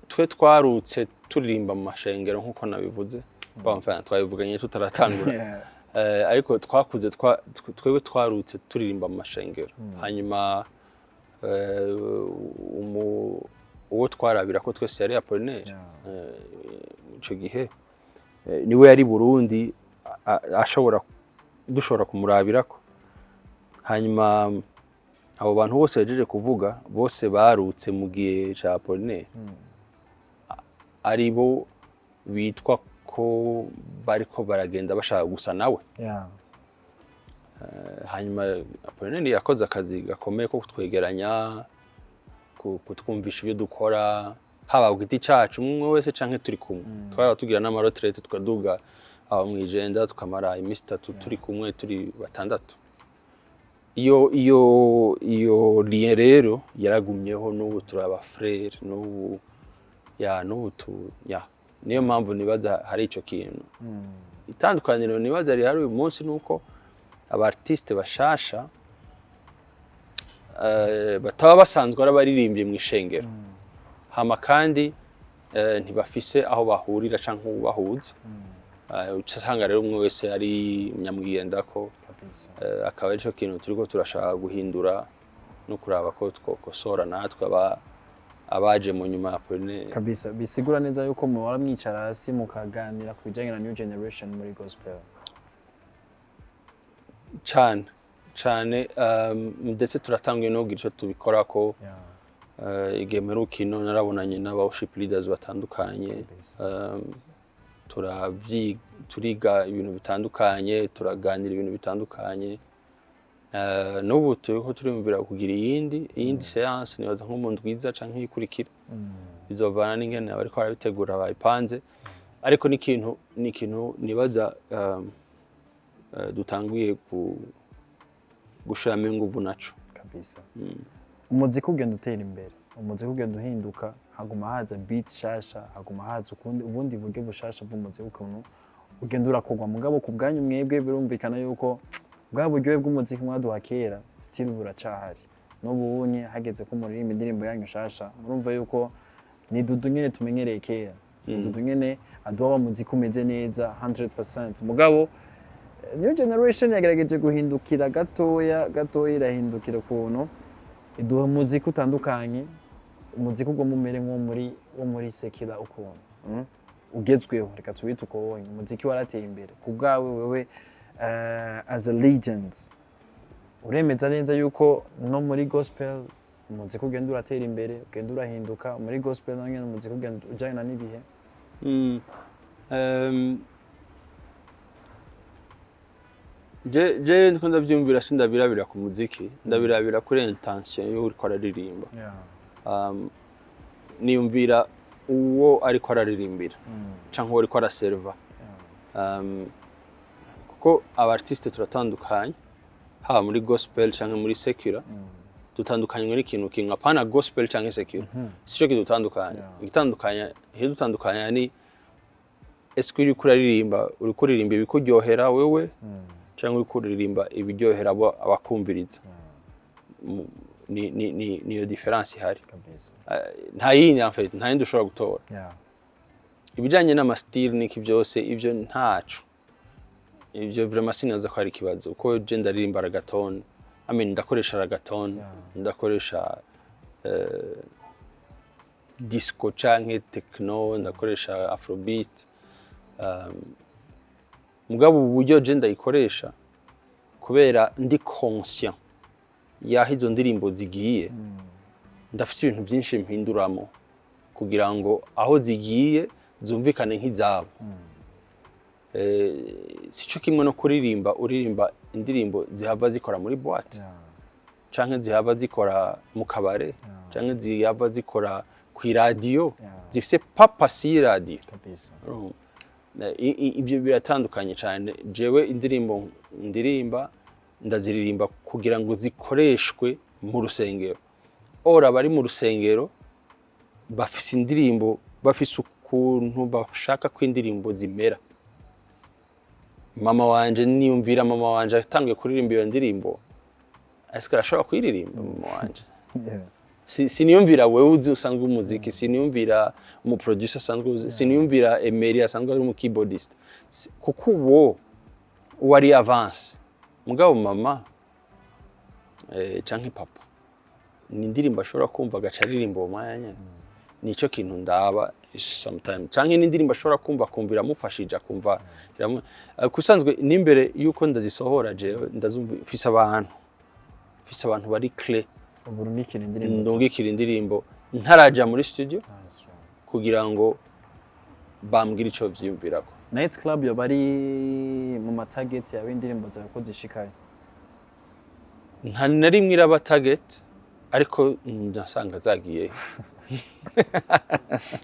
Speaker 1: Twe twarutse turirimba mu mashengero nk'uko nabivuze. Bon, enfin, twabivuganye tutaratangura. Ariko twakuze twebwe twarutse turirimba mu mashengero. Hanyuma uwo twarabira ko twese yari Apollinaire. Ico gihe niwe yari Burundi, ashobora dushobora kumurabirako. Hanyuma abo bantu bose yajeje kuvuga bose barutse mu gihe ca Apollinaire, ari bo bitwa ko bariko baragenda bashaka gusa nawe. Hanyuma Apollinaire yakoze akazi gakomeye ko kutwegeranya, kutwumvisha ibyo dukora, haba ku giti cacu umwe wese canke turi kumwe. Twaba tugira n'ama retraites, tukaduga aho mw'Ijenda, tukamara iminsi 3 turi kumwe, turi batandatu. Iyo lien rero yaragumyeho, n'ubu turi aba frères, n'ubu ya n'ubu tu ya niyo mpamvu nibaza hari ico kintu. Itandukaniro nibaza rihari uyu munsi nuko aba artiste bashasha bataba basanzwe ari abaririmbyi mu ishengero, hama kandi ntibafise aho bahurira canke ubahuza. Uca usanga rero umwe wese ari nyamwigendako. Akaba aricyo kintu turiko turashaka guhindura no kuraba ko twokosora natwe abaje mu nyuma ya Apollinaire.
Speaker 2: Kabisa, bisigura neza yuko muhora mwicara hasi mukaganira ku bijyanye na new generation muri gospel.
Speaker 1: Cane cane, ndetse turatanguye no kugira ico tubikorako. Igihe mperuka ino narabonanye n'aba worship leaders batandukanye. Turiga ibintu bitandukanye, turaganira ibintu bitandukanye. N'ubu turiko turiyumvira kugira iyindi séance, nibaza nko mu ndwiza canke iyikurikira, bizovana n'ingene abariko barabitegura babipanze. Ariko ni ikintu nibaza dutanguye gushiramo inguvu naco.
Speaker 2: Kabisa. Umuziki ugenda utera imbere, umuziki ugenda uhinduka, haguma haza beat shasha, haguma haza ukundi ubundi buryo bushasha bw'umuziki, ukuntu ugenda urakorwa. Mugabo ku bwanyu mwebwe birumvikana yuko bwa buryohe bw'umuziki mwaduha kera still buracahari. N'ubu unye hageze ko muririmba indirimbo yanyu shasha, murumva yuko ni Dudu nyene tumenyereye kera, ni Dudu nyene aduha wa muziki umeze neza 100%. Mugabo new generation yagerageje guhindukira gatoya gatoya, irahindukira ukuntu iduha umuziki utandukanye, umuziki ugomba umere nko muri wo muri secular ukuntu, Ugezweho, reka tubite uko wonye. Umuziki warateye imbere. Ku bwawe wewe, as a legend, uremeza neza yuko no muri gospel umuziki ugenda uratera imbere, ugenda urahinduka muri gospel naho nyene umuziki ugenda ujyana n'ibihe?
Speaker 1: Je ndiko ndavyumvira, sindabirabira ku muziki, ndabirabira kuri intention y'uriko araririmba. Niyumvira uwo ariko araririmbira canke uwo ariko araserva, kuko aba artiste turatandukanye, haba muri gospel canke muri secular. Dutandukanywe n'ikintu kimwe, apana gospel canke secular, sico kidutandukanya. Igitandukanya, ikidutandukanya ni Ese uriko uraririmba, uriko uririmba ibikuryohera wewe cyangwa uriko uririmba ibiryohera abo abakumviriza? Ni niyo différence ihari. Nta yindi, en fait, nta yindi ushobora gutora. Ibijyanye n'ama style n'iki byose, ibyo ntaco, ibyo vraiment sinaza ko ari ikibazo, kuko je ndaririmba reggaeton, I mean, ndakoresha reggaeton, ndakoresha disco canke techno, ndakoresha afrobeat, mugabo uburyo je ndayikoresha, kubera ndi conscient y'aho izo ndirimbo zigiye, ndafise ibintu byinshi mpinduramo kugira ngo aho zigiye zumvikane nk'izabo. Sico kimwe no kuririmba, uririmba indirimbo zihava zikora muri boîte canke zihava zikora mu kabare canke zihava zikora ku iradiyo, zifise purpose y'iradiyo. Urumva? Ibyo biratandukanye cyane. Jewe indirimbo ndirimba, ndaziririmba kugira ngo zikoreshwe mu rusengero. Ora abari mu rusengero bafise indirimbo, bafise ukuntu bashaka ko indirimbo zimera. Mama wanje, niyumvira mama wanje atangiye kuririmba iyo ndirimbo, ese arashobora kuyiririmba mama wanje? Siniyumvira wewe uzi usanzwe umuziki, siniyumvira umu producer asanzwe uzi, siniyumvira Emery asanzwe ari umu keyboardist. Kuko uwo uwo ari avancé. Mugabo mama canke papa, ni indirimbo ashobora kumva agaca aririmba uwo mwanya nyene. Nico kintu ndaba sometime, canke n'indirimbo ashobora kumva akumva iramufashije, akumva kusanzwe n'imbere yuko ndazisohora, jewe ndazumva, mfise abantu bari clé.
Speaker 2: Uburungikira indirimbo zawe.
Speaker 1: Ndungikira indirimbo ntaraja muri studio
Speaker 2: Nice one.
Speaker 1: kugira ngo bambwire ico vyiyumvirako.
Speaker 2: Night club yoba ari mu ma target yawe, indirimbo zawe ko zishikayo?
Speaker 1: Nta na rimwe iraba target, ariko ndasanga zagiyeyo.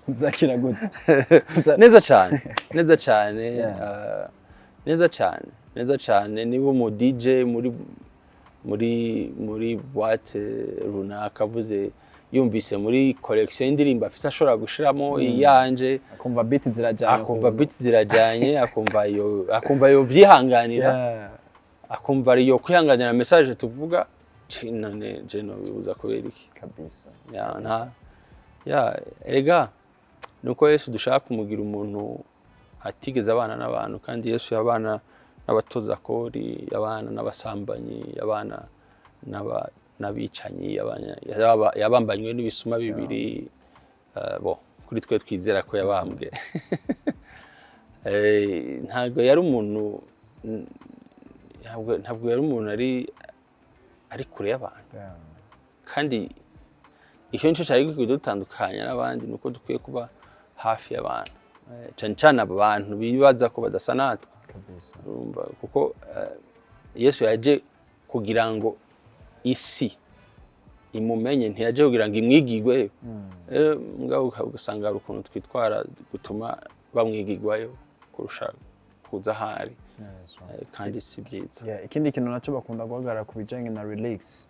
Speaker 2: Vyakira gute?
Speaker 1: Neza cyane, neza cyane. Neza cyane, neza cyane. Niba umu DJ muri boîte runaka avuze, yumvise muri collection y'indirimbo afise ashobora gushiramo iyanje,
Speaker 2: akumva beat zirajyanye,
Speaker 1: akumva beat zirajyanye, akumva yo vyihanganira, akumva ariyo kwihanganira message tuvuga, none je nobibuza kubera iki? Ya, nta ya erega nuko Yesu dushaka kumugira umuntu atigeze abana n'abantu, kandi Yesu yabana n'abatoza kori, yabana n'abasambanyi, yabana n'abicanyi, yabambanywe n'ibisuma bibiri. Bo kuri twe twizera ko yabambwe. Ntabwo yari umuntu, ntabwo yari umuntu ari kure y'abantu. Kandi icyo nicyo cyari gikwiye dutandukanya n'abandi, ni uko dukwiye kuba hafi y'abantu, cyane cyane abo bantu bibaza ko badasa natwe. Urumva, kuko Yesu yaje kugira ngo isi imumenye, ntiyaje kugira ngo imwigigweyo. Mugabo ugasanga hari ukuntu twitwara gutuma bamwigigwayo kurusha kuza ahari.
Speaker 2: Nice one.
Speaker 1: Kandi si byiza.
Speaker 2: Yeah, ikindi kintu nacyo bakunda guhagarara ku bijyanye na lyrics,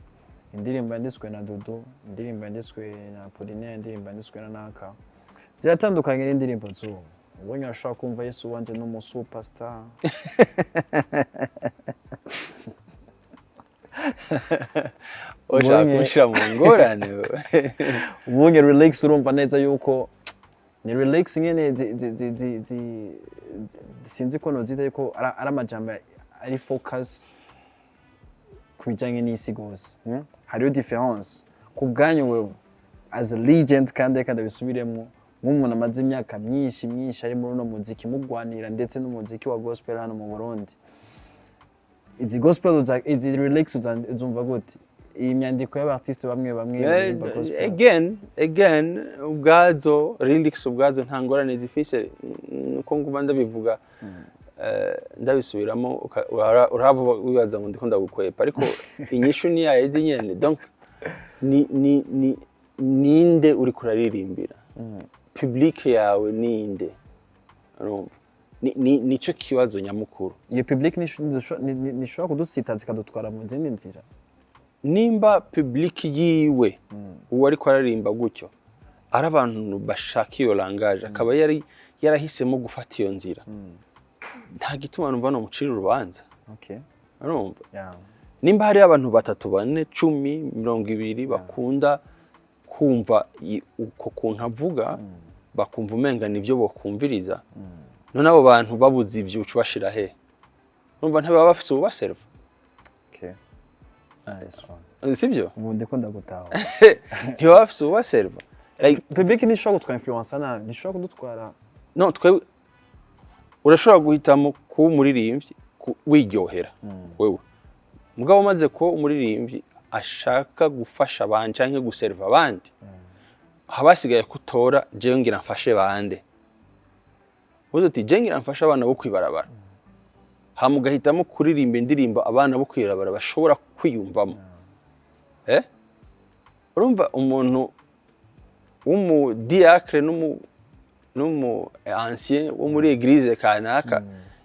Speaker 2: indirimbo yanditswe na Dudu, indirimbo yanditswe na Apollinaire, indirimbo yanditswe na Naka ziratandukanye n'indirimbo z'ubu. Ubonye urashobora kumva Yesu wanje ni umu superstar.
Speaker 1: Ushaka kunshira mu ngorane wewe.
Speaker 2: Ubonye lyrics, urumva neza yuko ni lyrics nyene sinzi ko nozita yuko ari amajambo ari focus ku bijyanye n'isi gose. Hariho différence ku bwanyu wewe as a legend, kandi reka ndabisubiremo, nk'umuntu amaze imyaka myinshi myinshi ari muri uno muziki, mugwanira ndetse n'umuziki wa gospel hano mu Burundi. Izi gospel izi lyrics uzumva gute, iyi myandiko y'aba artiste bamwe bamwe baririmba gospel?
Speaker 1: Again, ubwazo lyrics ubwazo nta ngorane zifise, nuko nguma ndabivuga, ndabisubiramo, urahava wibaza ngo ndiko ndagukwepa, ariko inyishu ni yayindi nyene. Donc ni ninde uriko uraririmbira? Public yawe ninde? Urumva, nico kibazo nyamukuru.
Speaker 2: Iyo public nishobora kudusita zikadutwara mu zindi nzira.
Speaker 1: Nimba public yiwe, uwo ariko aririmba gutyo, ari abantu bashaka iyo langage, akaba yari yarahisemo gufata iyo nzira, nta gituma numva nomucira urubanza. Urumva, nimba hariyo abantu batatu, bane, 10, 20 bakunda kumva uko kuntu avuga, bakumva umenga nibyo bokumviriza, none abo bantu babuze ibyo, uca ubashira he? Urumva, ntibaba bafise ububaserva.
Speaker 2: Okay. Nice one.
Speaker 1: Sibyo?
Speaker 2: Ubu ndiko ndagutahura.
Speaker 1: Ntibaba bafise ububaserva. Like,
Speaker 2: Public ntishobora kutwa influencer nabi, ntishobora kudutwara.
Speaker 1: No, twebwe urashobora guhitamo kuba umuririmbyi wiryohera wewe, mugabo umaze kuba umuririmbyi ashaka gufasha abandi canke guserva abandi, haba hasigaye kutora: jewe ngira mfashe bande? Uvuze uti: "Je ngira mfashe abana bo kwibarabara", hama ugahitamo kuririmba indirimbo abana bo kwibarabara bashobora kwiyumvamo. Urumva, umuntu w'umu diacre n'umu ancien wo muri église kanaka,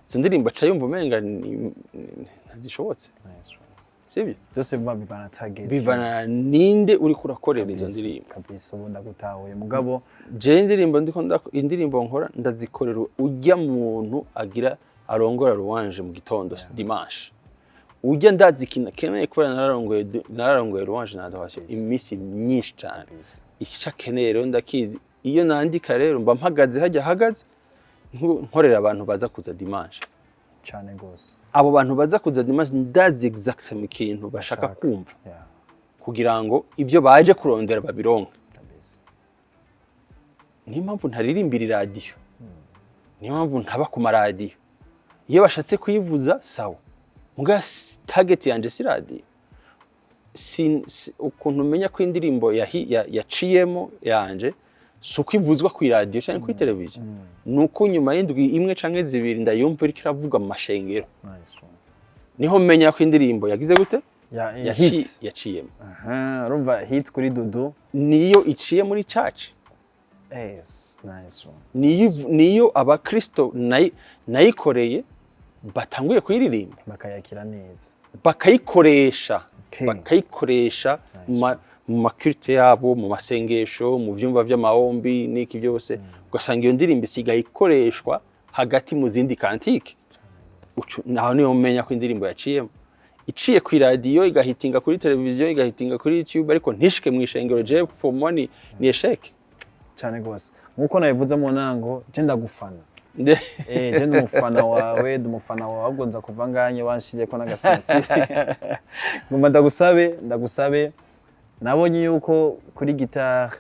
Speaker 1: izo ndirimbo aca yumva umenga ntizishobotse.
Speaker 2: Nice one.
Speaker 1: Sibyo?
Speaker 2: Byose biva bivana target.
Speaker 1: Bivana ninde uriko urakorera izo
Speaker 2: Kabisa,
Speaker 1: ndirimbo.
Speaker 2: Kabisa, ubu ndagutahuye, mugabo.
Speaker 1: Je indirimbo ndiko indirimbo nkora ndazikorera ujya muntu agira arongora louange mu gitondo dimanche, ujya ndazi ikintu akeneye, kubera nararongoye louange na adoration iminsi myinshi cyane. Icyo akeneye rero ndakizi. Iyo nandika rero, mba mpagaze hajya ahagaze, nkorera abantu baza kuza dimanche.
Speaker 2: Cyane gose.
Speaker 1: Abo bantu baza kuza dimanche, ndazi exactement ikintu bashaka
Speaker 2: Bashaka.
Speaker 1: kumva kugira ngo ibyo baje kurondera babironke. Niyo mpamvu ntaririmbira iradiyo, niyo mpamvu ntaba ku maradiyo. Iyo bashatse kuyivuza, sawa, muga target yanje si radiyo. Si, ukuntu umenya ko indirimbo yaciyemo yanje si uko ivuzwa ku iradiyo cyangwa kuri televiziyo, ni uko nyuma y'indwi imwe canke 2 ndayumva iriko iravuga mu mashengero.
Speaker 2: Nice one.
Speaker 1: Niho menya ko indirimbo yagize gute?
Speaker 2: Ya hit.
Speaker 1: Yaciyemo.
Speaker 2: Aha, urumva, hit kuri Dudu.
Speaker 1: Niyo iciye muri church.
Speaker 2: Yes, nice one.
Speaker 1: Niyo abakristo nayikoreye batanguye kuyiririmba,
Speaker 2: bakayakira neza,
Speaker 1: bakayikoresha, bakayikoresha mu ma culte yabo, mu masengesho, mu vyumba vy'amahombi n'iki byose, ugasanga iyo ndirimbo isigaye ikoreshwa hagati mu zindi cantiques. Naho niyo menya ko indirimbo yaciyemo. Iciye ku iradiyo, igahitinga kuri televiziyo, igahitinga kuri YouTube, ariko ntishike mu ishengero, je for money ni échec.
Speaker 2: Cyane gose. Nkuko nabivuze mu ntango, je ndagufana. Je ndi umufana wawe, ndi umufana wawe. Ahubwo nza kuva nganye wanshiriyeko n'agasatsi. Ngomba ndagusabe, nabonye yuko kuri guitar,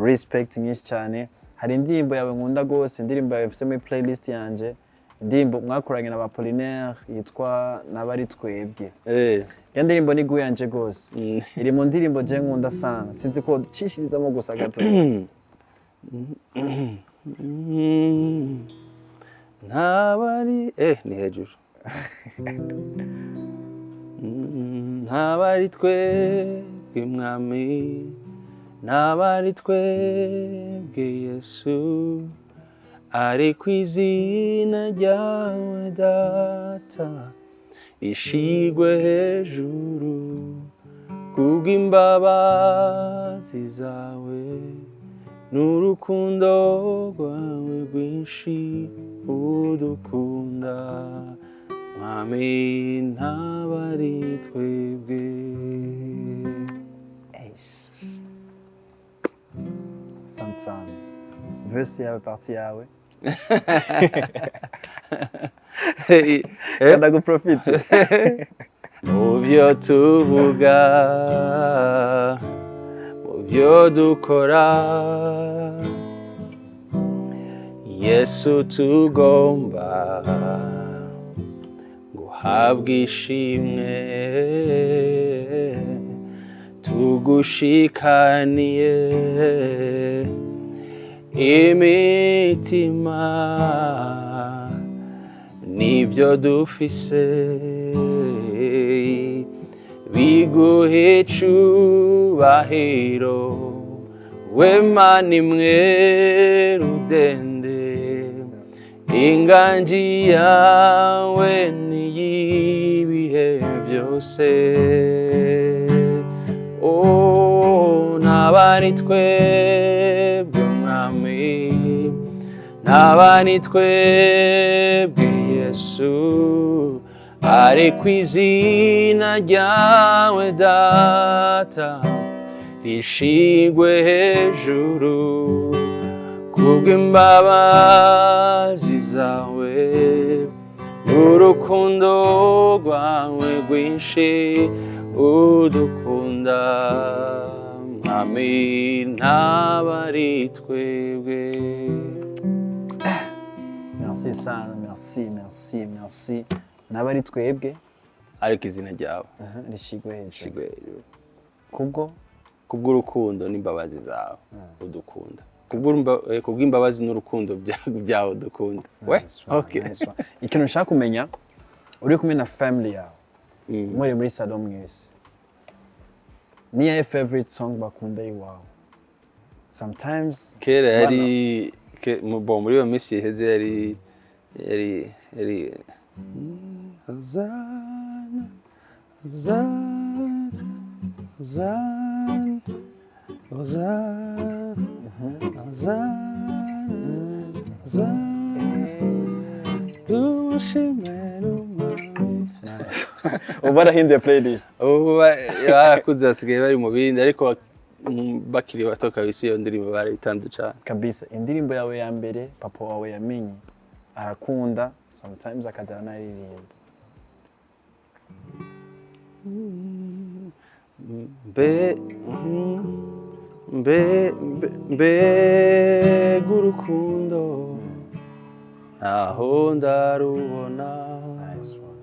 Speaker 2: respect nyinshi cyane. Hari indirimbo yawe nkunda gose, indirimbo yawe mfise muri playlist yanje, indirimbo mwakoranye na ba Apollinaire yitwa "Nabari Twebwe". Iyo ndirimbo ni goût yanje gose. Iri mu ndirimbo je nkunda sana. Sinzi ko ucishirizamo gusa gato.
Speaker 1: Ntabari ni hejuru. Ntabari twebwe Mwami, ntabari twebwe Yesu, ariko izina ryawe Data ishigwe hejuru kubw'imbabazi zawe n'urukundo rwawe rwinshi udukunda, Mwami, ntabari twebwe.
Speaker 2: Ace. Asante sana. Verse yawe, partie yawe. Ndaguprofite.
Speaker 1: Mu byo tuvuga, mu byo dukora, Yesu, tugomba guhabwa ishimwe. Tugushikaniye imitima nibyo dufise, biguhe icubahiro, wema nimwe rudende. Inganji yawe niy'ibihe byose. Oh, ntabari twebwe Mwami, Ntaba ni twebwe Yesu, ariko izina ryawe Data rishigwe hejuru, kubw'imbabazi zawe n'urukundo rwawe rwinshi udukunda, Mwami, ntaba ari twebwe.
Speaker 2: Merci sana, merci, merci, merci. Naba ari twebwe,
Speaker 1: ariko izina ryawe
Speaker 2: aha, rishigwe hejuru.
Speaker 1: Rishigwe hejuru.
Speaker 2: Kubwo
Speaker 1: Kubw'urukundo n'imbabazi zawe udukunda, kubw'imbabazi n'urukundo byawe udukunda we.
Speaker 2: Nice one,
Speaker 1: Okay.
Speaker 2: nice one. Ikintu nshaka kumenya, uri kumwe na family yawe, muri salon mwese, niyahe favorite song bakunda iwawe sometimes?
Speaker 1: Kera yari bon, muri iyo minsi iheze yari Hosanna, Hosanna, Hosanna, Hosanna, Hosanna, Hosanna, tumushimire Umwami.
Speaker 2: Ubu barahinduye playlist?
Speaker 1: Ubu barakuze, basigaye bari mu bindi, ariko bakiri bato kabisa iyo ndirimbo barayitanze cane.
Speaker 2: Kabisa. Indirimbo yawe ya mbere papa wawe yamenye arakunda, sometimes akaza aranaririmba?
Speaker 1: Mbe mbe mbe mbega urukundo, ntaho ndarubona.
Speaker 2: Nice one.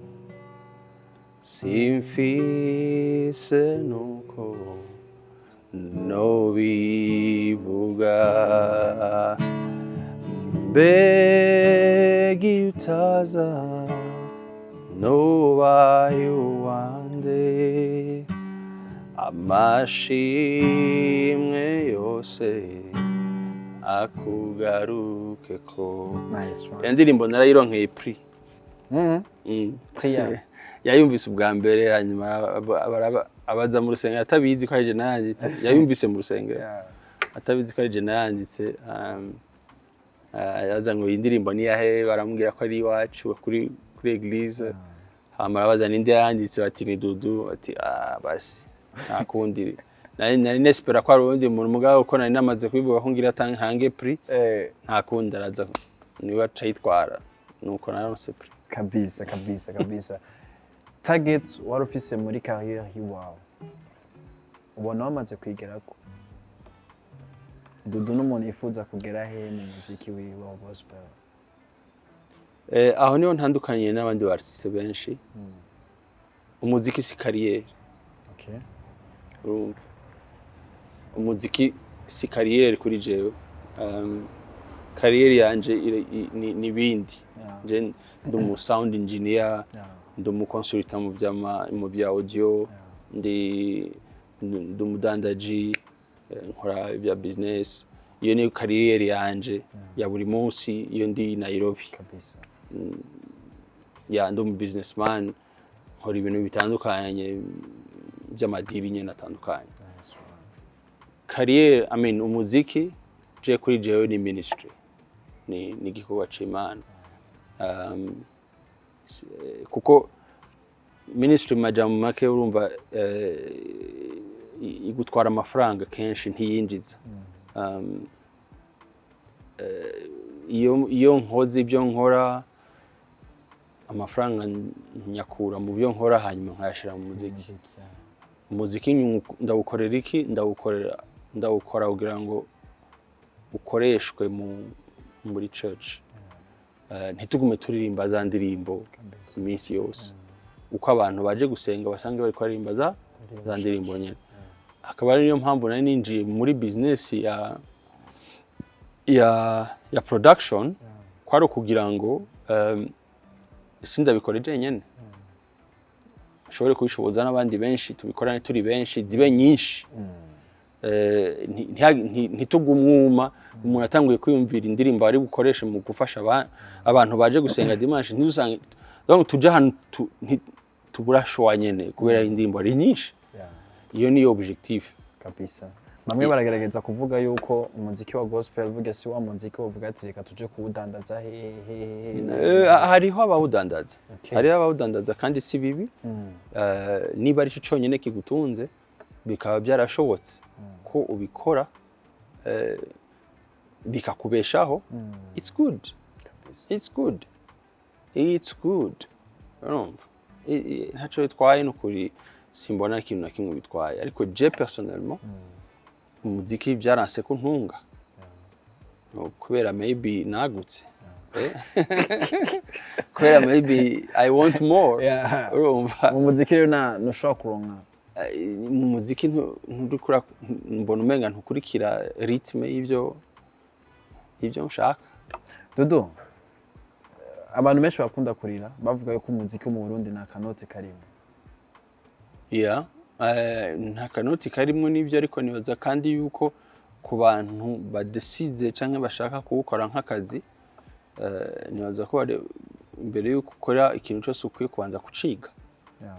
Speaker 1: Simfise nuko nobivuga. Mbega iyo utaza, nubaye uwande? Amashimwe yose akugaruke ko.
Speaker 2: Nice one.
Speaker 1: Iyo ndirimbo narayironkeye prix.
Speaker 2: Prix yawe?
Speaker 1: Yayumvise ubwa mbere, hanyuma abaza mu rusengero atabizi ko ari je nayanditse. Yayumvise mu rusengero atabizi ko ari je nayanditse. Aza ngo iyi ndirimbo niyahe? Baramubwira ko ari iwacu kuri église. Hama arabaza ninde yanditse, bati ni Dudu. Bati ah, basi nta kundi. Nari nespera ko ari uwundi muntu, mugabo ko nari namaze kubivuga ko ngira ntange prix, nta kundi, araza niwe aca yitwara, nuko naronse prix.
Speaker 2: Kabisa, kabisa, kabisa. Target wari ufise muri carrière y'iwawe, ubona wamaze kwigerako? Dudu n'umuntu yifuza kugera he mu muziki wiwe wa gospel?
Speaker 1: Aho niho ntandukaniye n'abandi ba artiste benshi. Umuziki si carrière. Urumva, umuziki si carrière kuri jewe. Carrière yanje ni bindi. Je ndi umu sound engineer, ndi umu consultant mu bya audio, ndi umudandaji, nkora ibya business. Iyo niyo carrière yanje ya buri munsi iyo ndi i Nairobi. Ya, ndi umu businessman, nkora ibintu bitandukanye by'amadiri nyene atandukanye.
Speaker 2: Nice one.
Speaker 1: Carrière, I mean, umuziki je kuri jewe ni ministry, ni igikorwa c'Imana. Kuko ministry, mu majambo make, urumva, igutwara amafaranga kenshi, ntiyinjiza. Iyo nkoze ibyo nkora, amafaranga nyakura mu byo nkora, hanyuma nkayashira mu muziki.
Speaker 2: Muziki, yeah.
Speaker 1: Umuziki ndawukorera iki? Ndawukora kugira ngo ukoreshwe muri church. Ntitugume turirimba za ndirimbo iminsi yose. Uko abantu baje gusenga basange bari kuririmba za ndirimbo nyene. Akaba ari niyo mpamvu nari ninjiye muri business ya production, kwari ukugira ngo sindabikore jenyene, nshobore kubishoboza n'abandi benshi, tubikorane turi benshi, zibe nyinshi. Ntitugwe umwuma. Umuntu atanguye kwiyumvira indirimbo ari bukoreshe mu gufasha abantu baje gusenga dimanche, ntidusange donc tujye ahantu tubura choix nyene kubera indirimbo ari nyinshi. Iyo niyo objectif.
Speaker 2: Kabisa. Bamwe baragerageza kuvuga yuko umuziki wa gospel burya si wa muziki wovuga ati reka tuje kuwudandaza hehe
Speaker 1: Hariho abawudandaza. Hariho abawudandaza kandi si bibi. Niba ari cyo cyonyine kigutunze, bikaba byarashobotse ko ubikora, bikakubeshaho, it's good. It's good, it's good. Urumva, ntacyo bitwaye nukuri, simbona ikintu na kimwe bitwaye. Ariko je personnellement, umuziki byaranse ko ntunga. No, kubera maybe nagutse. Kubera maybe I want more. Urumva.
Speaker 2: Mu muziki rero ntushobora kuronka.
Speaker 1: Mu muziki nturikura, mbona umenga ntukurikira rythme y'ibyo nshaka.
Speaker 2: Dudu, abantu benshi bakunda kurira bavuga yuko umuziki wo mu Burundi nta kanoti karimo.
Speaker 1: Yeah. Nta kanoti karimwo n'ibyo, ariko nibaza kandi yuko ku bantu badesize canke bashaka kuwukora nk'akazi, nibaza ko imbere yuko ukora ikintu cyose ukwiye kubanza kuciga.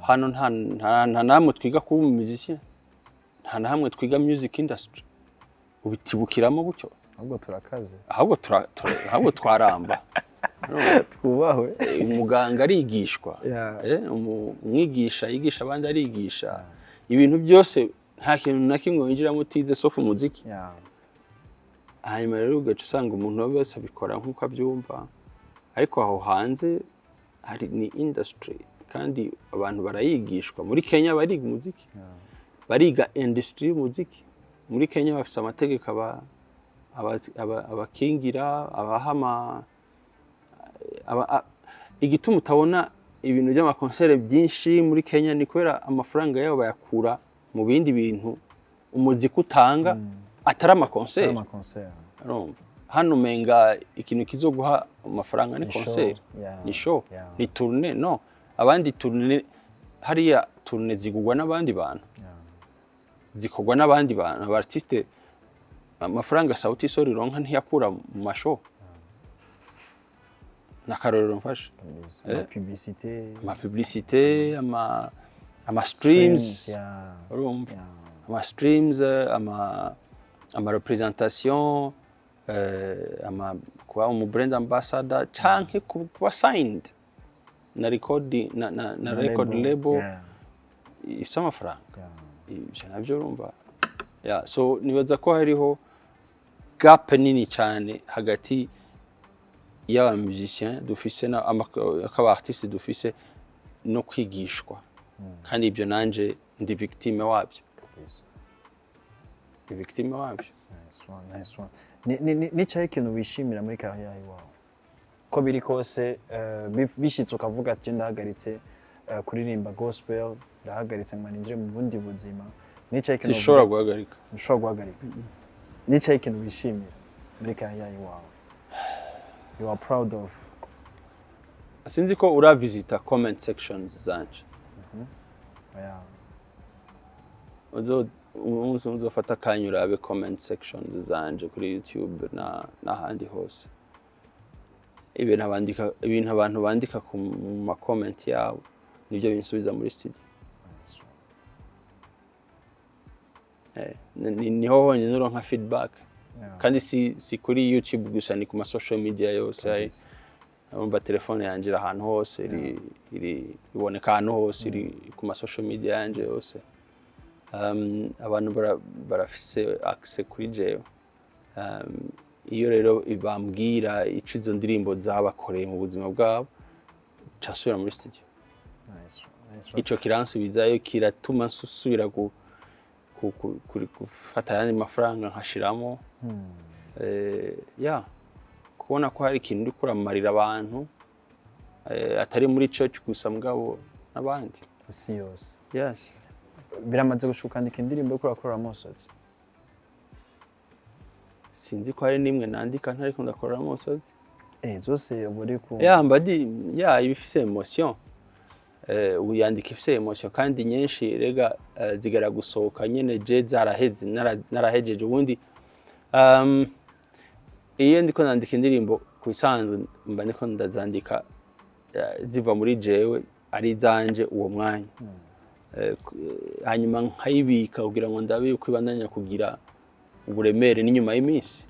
Speaker 1: Hano nta namwe twiga kuba umu musicien, nta na hamwe twiga music industry, ubitibukiramo gutyo.
Speaker 2: Ahubwo turakaze.
Speaker 1: Ahubwo twaramba.
Speaker 2: Twubahwe.
Speaker 1: Umuganga arigishwa. Umwigisha yigisha abandi, arigisha ibintu byose. Nta kintu na kimwe winjiramo utize, sauf umuziki. Hanyuma rero ugaca usanga umuntu wese abikora nk'uko abyumva. Ariko aho hanze hari ni industry kandi abantu barayigishwa. Muri Kenya bariga umuziki, bariga industry y'umuziki. Muri Kenya bafite amategeko abakingira, abaha igituma utabona ibintu by'ama concert byinshi muri Kenya ni kubera amafaranga yabo bayakura mu bindi bintu umuziki utanga, atari ama concert.
Speaker 2: Ama concert.
Speaker 1: Urumva, hano umenga ikintu kizoguha amafaranga ni
Speaker 2: Ni show,
Speaker 1: concert, ni show, ni tournée. No abandi tournée hariya, tournée zigurwa n'abandi bantu, zikorwa n'abandi bantu, aba artiste. Amafaranga Sauti Sol ironka ntiyakura mu ma show. N'akarorero mfashe.
Speaker 2: Kabisa. Ama publicité.
Speaker 1: Ama publicité, ama streams. Urumva, ama streams, ama représentation, ama kuba umu brand ambassador canke kuba signed na record na record label ifise amafaranga. Ivyo navyo urumva, yeah, so nibaza ko hariho gap nini cyane hagati y'aba musicien dufise na aba artiste dufise no kwigishwa. Kandi ibyo nanje ndi victime wabyo. Ndi victime wabyo.
Speaker 2: Nice one, nice one. Ni cyahe ikintu wishimira muri carrière iwawe? Ko biri kose, bishitse ukavuga ati ndahagaritse kuririmba gospel, ndahagaritse ngo ninjire mu bundi buzima. Ni cyahe ikintu
Speaker 1: Sinshobora
Speaker 2: uvuga ati-
Speaker 1: guhagarika.
Speaker 2: Ntushobora guhagarika. Ni cyahe ikintu wishimira muri carrière iwawe? You are proud of.
Speaker 1: Sinzi ko uravisita comment sections zanje. Umunsi uzofata akanya urabe comment sections zanje kuri YouTube na n'ahandi hose, ibintu bandika, ibintu abantu bandika ku ma comment yabo nibyo binsubiza muri studio.
Speaker 2: Nice one.
Speaker 1: Niho honyine uronka feedback. Kandi si kuri YouTube gusa, ni ku ma social media yose. Urumva, telefone yanje iri ahantu hose, iri iboneka ahantu hose, iri ku ma social media yanje yose. Abantu barafise access kuri jewe. Iyo rero bambwira ico izo ndirimbo zabakoreye mu buzima bwabo, ncasubira muri studio.
Speaker 2: Nice one, nice one.
Speaker 1: Ico kiransubizayo, kiratuma nsubira gufata ayandi mafaranga nkashiramo. Ya kubona ko hari ikintu uriko uramarira abantu, atari muri church gusa mugabo n'abandi.
Speaker 2: Isi yose.
Speaker 1: Yes.
Speaker 2: Biramaze gushuka ukandika indirimbo yo urakorera amosozi?
Speaker 1: Sinzi ko hari n'imwe nandika ntariko ndakorera amosozi.
Speaker 2: Zose uba uri ku
Speaker 1: Ya, mba ndi ya iba ifise emotion, uyandika ifise emotion. Kandi nyinshi rega zigara gusohoka nyene je zaraheze, narahejeje. Ubundi iyo ndiko nandika indirimbo, ku isanzwe mba ndiko ndazandika ziva muri jewe, ari izanje uwo mwanya. Hanyuma nkayibika kugira ngo ndabe yuko ibandanya kugira Uburemere n'inyuma y'iminsi.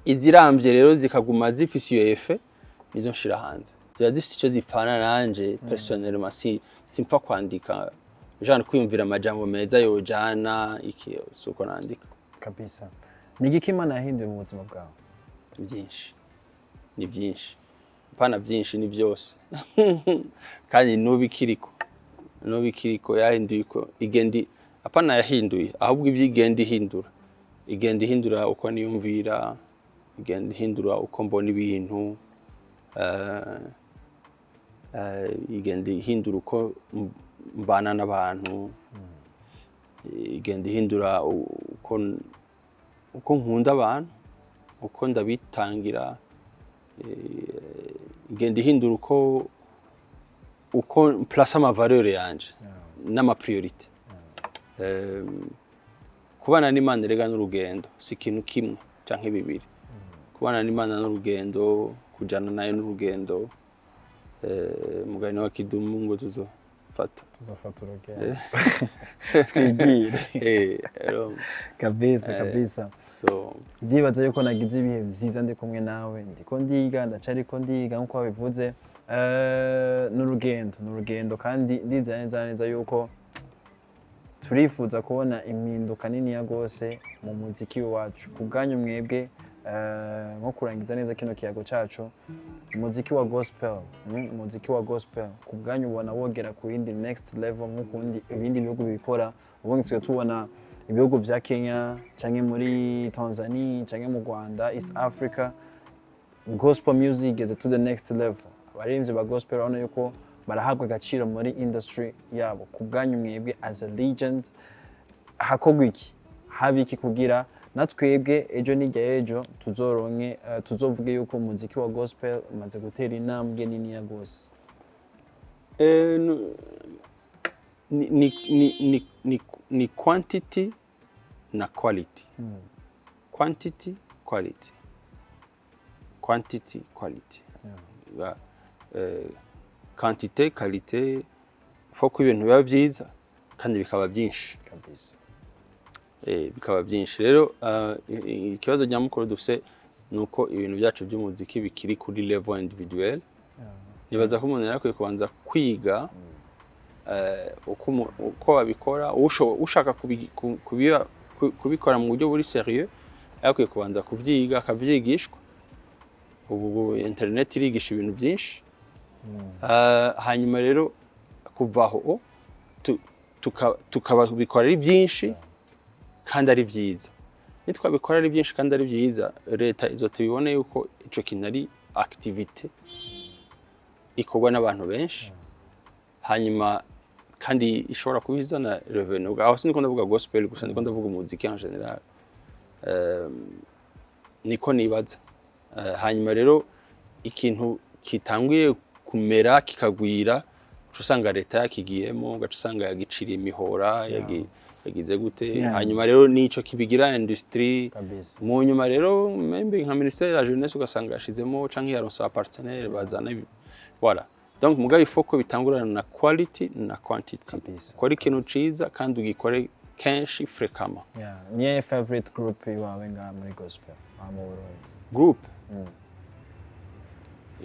Speaker 1: Izirambye rero zikaguma zifise iyo effet, nizo nshira hanze, ziba zifise ico zipfana nanje personnellement. Si simpfa kwandika genre kwiyumvira amajambo meza yojana iki, suko nandika.
Speaker 2: Kabisa. Ni igiki Imana yahinduye mu buzima bwawe?
Speaker 1: Byinshi, ni byinshi, pana byinshi, ni byose, kandi n'ubu ikiriko yahinduye uko igenda apana yahinduye, ahubwo ibyo igenda ihindura, igenda ihindura uko niyumvira, igenda ihindura uko mbona ibintu, igenda ihindura uko mbana n'abantu, igenda ihindura uko nkunda abantu, uko ndabitangira, igenda ihindura uko place ama valeur yanje n'ama priorité. Kubana n'Imana rega n'urugendo, si ikintu kimwe canke bibiri. Kubana n'Imana n'urugendo, kujana nayo n'urugendo. Mugani wa Kidumu ngo tuzofata
Speaker 2: Tuzofata urugendo twigire.
Speaker 1: Rero,
Speaker 2: Kabisa, kabisa.
Speaker 1: So
Speaker 2: Ndibaza yuko nagize ibihe vyiza ndi kumwe nawe, ndiko ndiga, ndacariko ndiga nkuko wabivuze. N'urugendo, n'urugendo, kandi ndizera neza neza yuko turifuza kubona impinduka niniya rwose mu muziki wacu. Ku bwanyu mwebwe, nko kurangiza neza kino kiyago cacu, umuziki wa gospel, umuziki wa gospel ku bwanyu ubona wogera ku yindi next level nk'ukundi ibindi bihugu bibikora? Ubundi tusigaye tubona ibihugu vya Kenya canke muri Tanzania canke mu Rwanda, East Africa, gospel music igeze to the next level. Abaririmbyi ba gospel urabona yuko barahabwa agaciro muri industry yabo. Ku bwanyu mwebwe as a legend, hakorwa iki, haba iki kugira natwebwe ejo n'ijya ejo tuzoronke, tuzovuge yuko umuziki wa gospel umaze gutera intambwe niniya gose?
Speaker 1: Ni quantity na quality, quantity, quality, quantity, quality. Quantité, qualité. Faut ko ibintu biba byiza kandi bikaba byinshi. Bikaba byinshi rero. Ikibazo nyamukuru dufise ni uko ibintu byacu by'umuziki bikiri kuri level individuel. Nibaza ko umuntu yari akwiye kubanza kwiga uko babikora. Ushaka kubikora mu buryo buri sérieux yari akwiye kubanza kubyiga, akabyigishwa. Ubu internet irigisha ibintu byinshi. Hanyuma rero kuva aho tukabikora ari byinshi kandi ari byiza. Nitwabikora ari byinshi kandi ari byiza, leta izota ibibone yuko ico kintu ari activité ikorwa n'abantu benshi, hanyuma kandi ishobora kuba izana revenu. Aho siniko ndavuga gospel gusa, ndiko ndavuga umuziki en général. Niko nibaza. Hanyuma rero ikintu kitanguye kumera kikagwira, uca usanga leta yakigiyemo, ugaca usanga yagiciriye imihora, yagize gute. Hanyuma rero nico kibigira industrie. Mu nyuma rero maybe nka ministère ya jeunesse ugasanga yashizemo canke yaronse aba partenaire bazana voilà. Donc mugabo il faut ko bitangurana na quality na quantity. Ukora ikintu ciza kandi ugikore kenshi, fréquemment.
Speaker 2: Yeah. Niyo favorite group iwawe ngaha muri gospel aha mu Burundi?
Speaker 1: Group?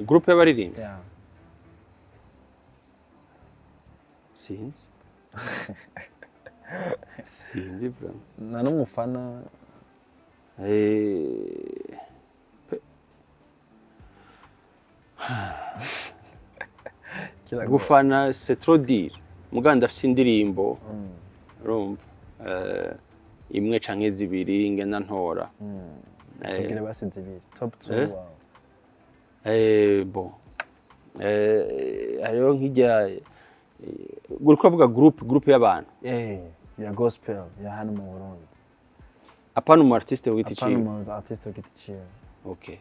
Speaker 1: Group y'abaririmbyi?
Speaker 2: Yeah.
Speaker 1: Sinzi, sinzi vraiment.
Speaker 2: Na n'umufana? Kiragoye.
Speaker 1: Gufana c'est trop dire, muganda ndafise indirimbo, urumva, imwe canke zibiri ngenda ntora.
Speaker 2: Tubwire basi zibiri, top 2 wawe.
Speaker 1: Bon, hariho nk'ijya uriko uravuga groupe y'abantu?
Speaker 2: Ya gospel ya hano mu Burundi.
Speaker 1: Apana umu artiste ku giti
Speaker 2: Apana
Speaker 1: ciwe?
Speaker 2: Umu artiste ku giti ciwe.
Speaker 1: Okay,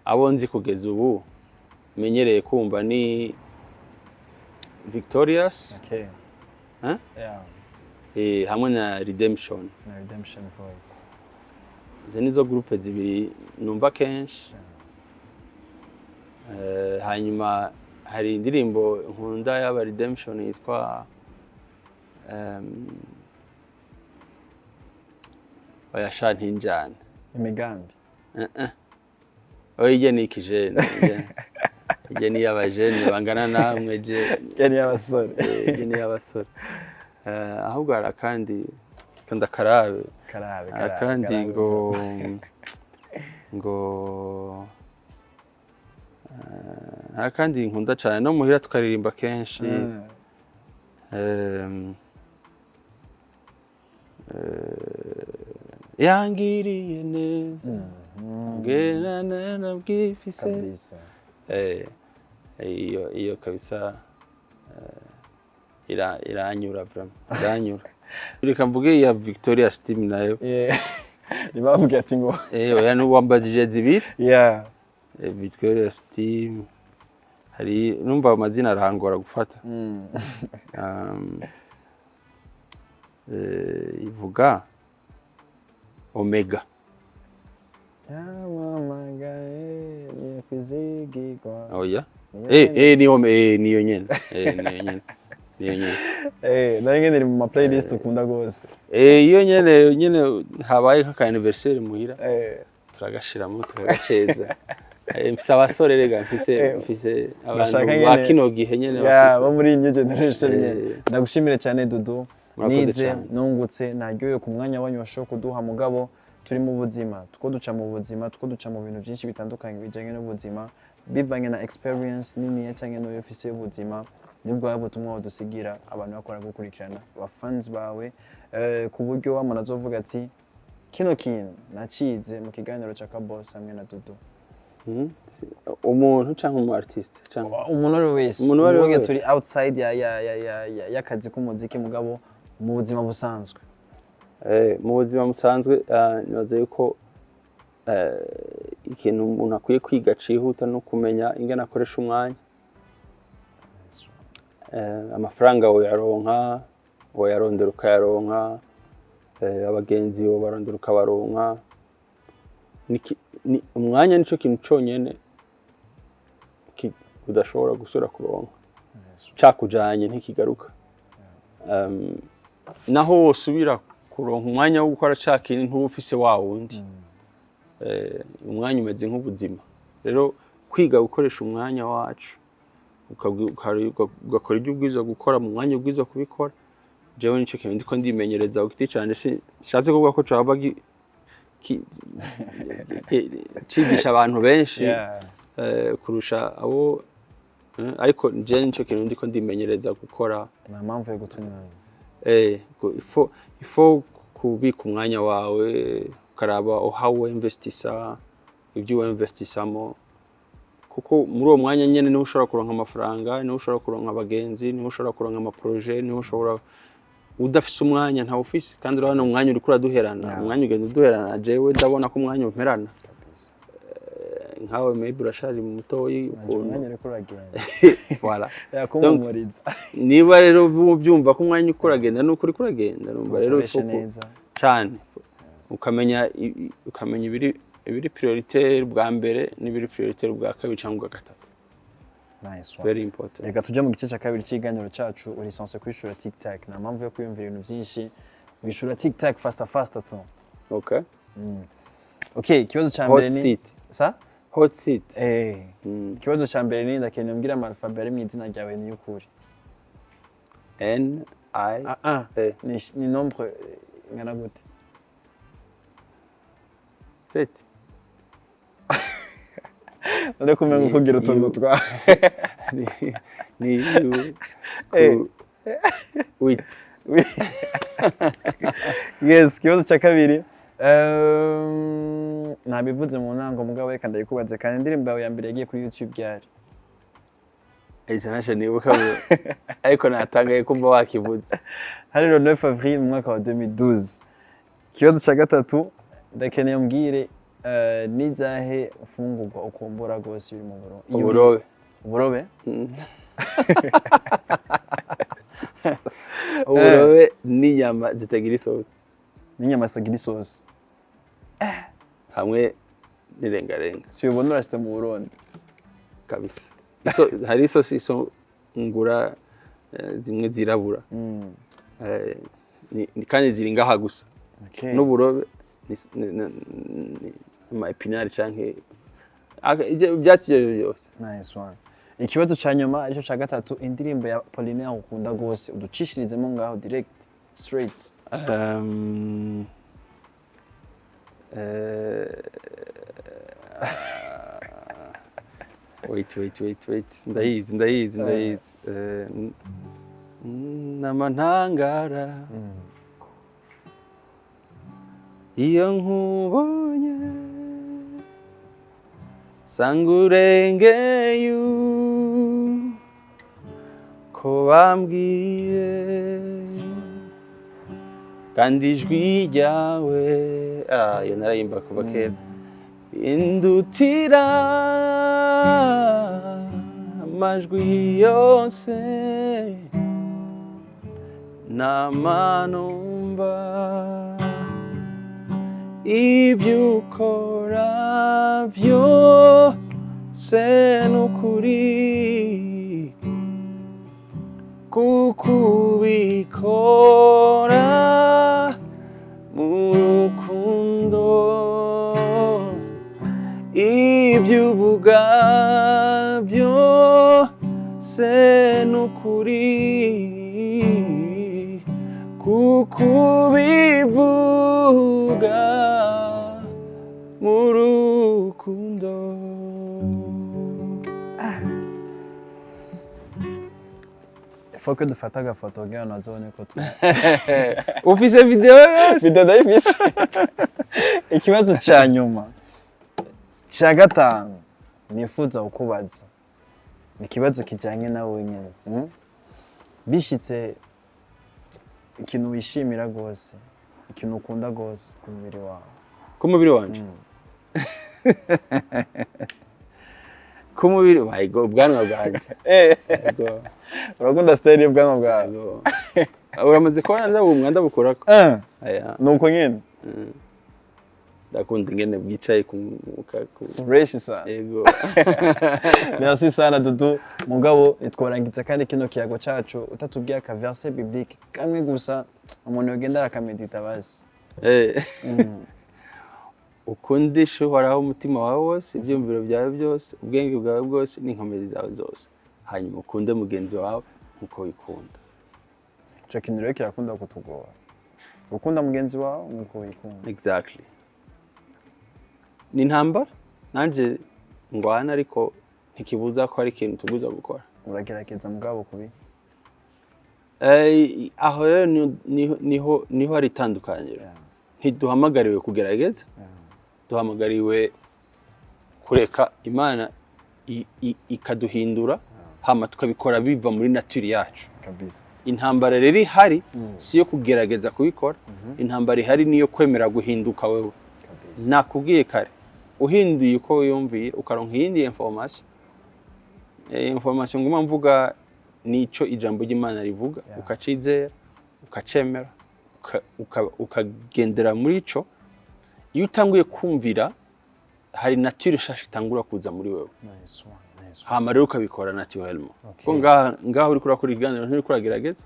Speaker 1: abo nzi kugeza ubu menyereye kumva ni Victorious. Hein?
Speaker 2: Yeah.
Speaker 1: Hamwe na Redemption.
Speaker 2: Na Redemption Voice.
Speaker 1: Izo nizo groupe zibiri numva kenshi. Hanyuma hari indirimbo nkunda y'aba Redemption yitwa Oya sha, ntinjana.
Speaker 2: Imigambi.
Speaker 1: Eh, eh. Oya, ijye ni ikijene, ijye ni iy'abajene bangana namwe je.
Speaker 2: Yani y'abasore.
Speaker 1: Ijye ni iy'abasore. Ahubwo hari akandi kanda karabe.
Speaker 2: Karabe.
Speaker 1: Hari
Speaker 2: Karabe.
Speaker 1: akandi.
Speaker 2: Karabe.
Speaker 1: Ngo hari akandi nkunda cyane, no muhira tukaririmba kenshi. Yangiriye neza bwena nabwifise.
Speaker 2: Kabisa.
Speaker 1: Iyo kabisa iranyura vraiment, iranyura. Reka mvuge iya Victoria Steam nayo.
Speaker 2: Yeah. Ntibavuge ati ngo
Speaker 1: Oya, n'uwambajije zibiri. Victoria Steam, hari numva amazina arangora gufata. Ivuga Omega.
Speaker 2: Yamamagaye ni kwizigirwa.
Speaker 1: Oya.
Speaker 2: Niyo nyene.
Speaker 1: Niyo nyene, niyo nyene.
Speaker 2: Nayo nyene iri mu ma playlist ukunda gose.
Speaker 1: Iyo nyene habaye nk'aka anniversaire muhira, turagashiramo tukagaceza. Mfise abasore rega, mfise mfise abantu
Speaker 2: Ndashaka
Speaker 1: ba
Speaker 2: nyene-
Speaker 1: kino gihe nyene
Speaker 2: Ya,
Speaker 1: bafise.
Speaker 2: bo muri new generation nyene. Ndagushimire cyane, Dudu.
Speaker 1: Murakoze
Speaker 2: Nize,
Speaker 1: cyane.
Speaker 2: nungutse, naryoye ku mwanya wanyu washoboye kuduha, mugabo turi mu buzima, two duca mu buzima, two duca mu bintu byinshi bitandukanye bijyanye n'ubuzima, bivanye na experience niniya cyangwa n'uyo ufise y'ubuzima, nibwo waba ubutumwa wadusigira abantu bakora gukurikirana abafans bawe, ku buryo wa muntu azovuga ati kino kintu nacize mu kiganiro cya Kaboss hamwe na Dudu.
Speaker 1: Umuntu canke umu artiste canke
Speaker 2: Umuntu uwo ari we wese.
Speaker 1: Umuntu uwo ari we
Speaker 2: Ubuge
Speaker 1: wese.
Speaker 2: Turi outside ya y'akazi k'umuziki, mugabo mu buzima busanzwe.
Speaker 1: Mu buzima busanzwe, nibaza yuko ikintu umuntu akwiye kwiga cihuta no kumenya ingene akoresha umwanya. Amafaranga woyaronka, woyarondera ukayaronka, abagenzi wobarondera ukabaronka. Umwanya nico kintu conyene udashobora gusubira kuronka, cakujanye ntikigaruka. Naho wosubira kuronka umwanya wo gukora ca kintu, ntuba ufise wa wundi. Umwanya umeze nk'ubuzima. Rero kwiga gukoresha umwanya wacu, ugakora ibyo ubwirizwa gukora mu mwanya ubwirizwa kubikora, jewe nico kintu ndiko ndimenyereza ku giti canje. Sishatse kuvuga ko coba cigisha abantu benshi kurusha abo, ariko je nico kintu ndiko ndimenyereza gukora.
Speaker 2: Nta mpamvu yo guta umwanya.
Speaker 1: Il faut kubika umwanya wawe, ukaraba how investisa, ibyo investissamo, kuko muri uwo mwanya nyene niho ushobora kuronka amafaranga, niho ushobora kuronka abagenzi, niho ushobora kuronka amaprojet, niho ushobora. Udafise umwanya ntawe ufise. Kandi urabona umwanya uriko uraduherana. Umwanya ugenda uduherana. Jewe ndabona ko umwanya umperana. Nkawe maybe urashari mutoyi
Speaker 2: Nanje
Speaker 1: ukuntu.
Speaker 2: Umwanya uriko uragenda.
Speaker 1: Voilà.
Speaker 2: Yakumpumuriza.
Speaker 1: Niba rero byumva ko umwanya uko uragenda, nuko uriko uragenda, numva rero
Speaker 2: Tuwukoreshe neza.
Speaker 1: Cane, ukamenya ibiri prioritaire bwa mbere n'ibiri prioritaire bwa kabiri cyangwa ubwa gatatu.
Speaker 2: Nice one.
Speaker 1: Very important.
Speaker 2: Reka tujye mu gice cya kabiri cy'ikiganiro cyacu. Uri censé kwishura tic tac, nta mpamvu yo kwiyumvira ibintu byinshi, wishura tic tac, faster faster tu.
Speaker 1: Okay.
Speaker 2: Okay, ikibazo cya
Speaker 1: Hot
Speaker 2: mbere ni
Speaker 1: seat.
Speaker 2: Sa
Speaker 1: Hot seat.
Speaker 2: Ikibazo cya mbere ni ndakeneye umbwire ama alphabet ari mu izina ryawe ni y'ukuri.
Speaker 1: N I
Speaker 2: Ah ah.
Speaker 1: Eh.
Speaker 2: Ni nombre ingana gute?
Speaker 1: Sept.
Speaker 2: None kumenya kugira utuntu twa
Speaker 1: Ni U
Speaker 2: Eh.
Speaker 1: Q huit.
Speaker 2: Yes. Ikibazo cya kabiri. Nabivuze mu ntango, mugabo reka ndabikubaze kandi: indirimbo yawe ya mbere yagiye kuri YouTube ryari?
Speaker 1: Icyo ntacyo nibuka ariko natangaye kumva wakivuze.
Speaker 2: Hari le 9 avril mu mwaka wa 2012. Ikibazo cya gatatu, ndakeneye umbwire n'izahe mfungurwa ukumbura rwose biri mu Burundi?
Speaker 1: Uburobe.
Speaker 2: Uburobe.
Speaker 1: Uburobe n'inyama zitagira isosi.
Speaker 2: N'inyama zitagira isosi.
Speaker 1: Hamwe n'irengarenga.
Speaker 2: Si ubona urashitse mu Burundi.
Speaker 1: Kabisa. Hari isosi iso ngura, zimwe zirabura. Kandi ziri ngaha gusa. N'uburobe. Ama épinards canke ibyatsi ibyo aribyo byose.
Speaker 2: Nice one. Ikibazo ca nyuma, aricyo ca gatatu: indirimbo ya Apollinaire ukunda gose, uducishirizemo ngaho direct straight.
Speaker 1: Wait, wait, wait, wait, ndayizi, ndayizi, ndayizi. Nama ntangara iyo nkubonye, sanga urengeye ko bambwiye, kandi ijwi ryawe, iyo narayimba kuva kera, indutira amajwi yose namanumva. Ibyo ukora byose n'ukuri, kuko ubikora mu rukundo. Ibyo uvuga byose n'ukuri, kuko ubivuga mu rukundo.
Speaker 2: Faut que dufate agafoto kugira ngo bazobone ko twa
Speaker 1: Ufise video yose?
Speaker 2: Video ndayifise. Ikibazo ca nyuma, ca gatanu, nifuza kukubaza ni ikibazo kijanye nawe nyene, Bishitse ikintu wishimira gose, ikintu ukunda gose ku mubiri wawe?
Speaker 1: Ku mubiri wanje? Ku mubiri, my God, ubwanwa bwanjye. Yego.
Speaker 2: Urakunda style y'ubwanwa bwawe?
Speaker 1: Yego. Uramaze kubona ndabumwa ndabukurako? Aya.
Speaker 2: Nuko nyene.
Speaker 1: Ndakunda ingene bwicaye ku
Speaker 2: Fresh sana.
Speaker 1: Yego.
Speaker 2: Merci sana, Dudu. Mugabo nitworangiza kandi kino kiyago cacu utatubwiye aka verset biblique kamwe gusa umuntu yogenda arakamedita basi.
Speaker 1: Ukundisha Uhoraho umutima wawe wose, ibyumviro byawe byose, ubwenge bwawe bwose n'inkomezi zawe zose, hanyuma ukunde mugenzi wawe nk'uko wikunda.
Speaker 2: Ico kintu rero kirakunda kutugora, gukunda mugenzi wawe nkuko wikunda.
Speaker 1: Exactly, ni intambara nanjye ngwana, ariko ntikibuza ko ari ikintu tubuza gukora.
Speaker 2: Uragerageza mugabo kubi
Speaker 1: Aho rero niho hari itandukaniro. Ntiduhamagariwe kugerageza, duhamagariwe kureka Imana ikaduhindura, hama tukabikora biva muri nature yacu. Intambara rero ihari si iyo kugerageza kubikora, intambara ihari niyo kwemera guhinduka wewe. Nakubwiye kare, uhinduye uko wiyumviye, ukaronka iyindi information, information nguma mvuga nico ijambo ry'Imana rivuga, ukacizera, ukacemera, ukagendera muri ico. Iyo utanguye kumvira, hari nature nshasha itangura kuza muri wewe.
Speaker 2: Nice one, nice one.
Speaker 1: Hama rero ukabikora naturellement. Ko ngaha uriko urakora ikiganiro, nturiko uragerageza.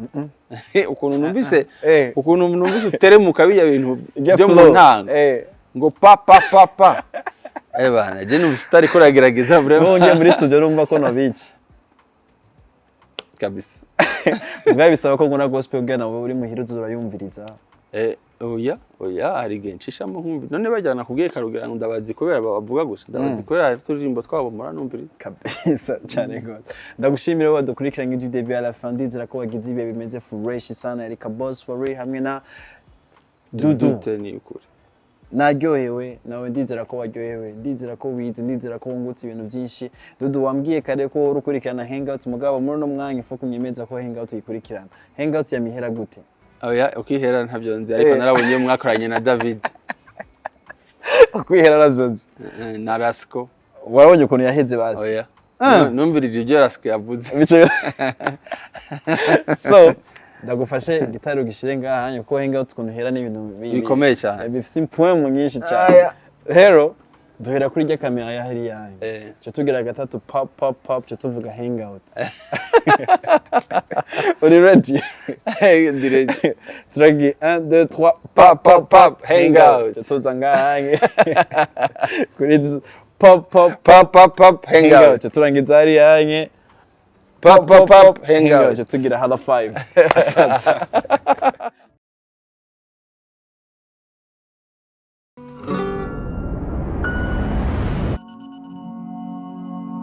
Speaker 1: Ukuntu numvise ukuntu numvise uteremuka biya bintu
Speaker 2: Ijya
Speaker 1: byo mu
Speaker 2: flow.
Speaker 1: ntango, ngo pa pa pa pa, eh bana, je numvise utariko uragerageza vraiment.
Speaker 2: N'ubu ngiye muri studio urumva ko nobica.
Speaker 1: Kabisa.
Speaker 2: Mugabo bisaba ko nkora gospel kugira nawe uri muhira uza urayumviriza.
Speaker 1: Oya, oya, hari igihe nshishamo nkumva. None bajyana kubwiye karugira ngo ndabazi kubera bavuga gusa, ndabazi kubera hari uturirimbo twabo muranumviriza.
Speaker 2: Kabisa, cyane gose. Ndagushimira wowe wadukurikiranye du début à la fin. Ndizera ko wagize ibihe bimeze fresh sana. Erika Boss for real hamwe na Dudu.
Speaker 1: Dute ni ukuri.
Speaker 2: Naryohewe nawe, ndizera ko waryohewe, ndizera ko wize, ndizera ko wungutse ibintu byinshi. Dudu, wambwiye kare ko wari ukurikirana Hangout, mugabo muri uno mwanya ufu kunyemeza ko Hangout uyikurikirana. Hangout yamihera gute?
Speaker 1: Oya, ukihera ntabyo nzi, ariko narabonye iyo mwakoranye na David.
Speaker 2: Ukwihera navyonzi.
Speaker 1: Na Rasco.
Speaker 2: Warabonye ukuntu yaheze basi?
Speaker 1: Oya. Numvirije ibyo Rasco yavuze.
Speaker 2: So ndagufashe igitaro gishire ngaha hanyu, kuko Hangout ukuntu ihera n'ibintu
Speaker 1: Bikomeye cyane.
Speaker 2: Bifise impwemu nyinshi cyane. Rero duhera kuri rya kamera ya hariya yanyu, cyo tugira gatatu, pop pop pop, cyo tuvuga Hangout. Uri ready?
Speaker 1: Ndi ready.
Speaker 2: Turagiye, 1, 2, 3.
Speaker 1: Pop, pop, pop, hang out.
Speaker 2: Tuza ngahange kuri pop, pop,
Speaker 1: Pop, pop, pop, hang out.
Speaker 2: Turangiza hariya hanye.
Speaker 1: Pop, pop, pop, hang out.
Speaker 2: Tugira hala 5. Asante.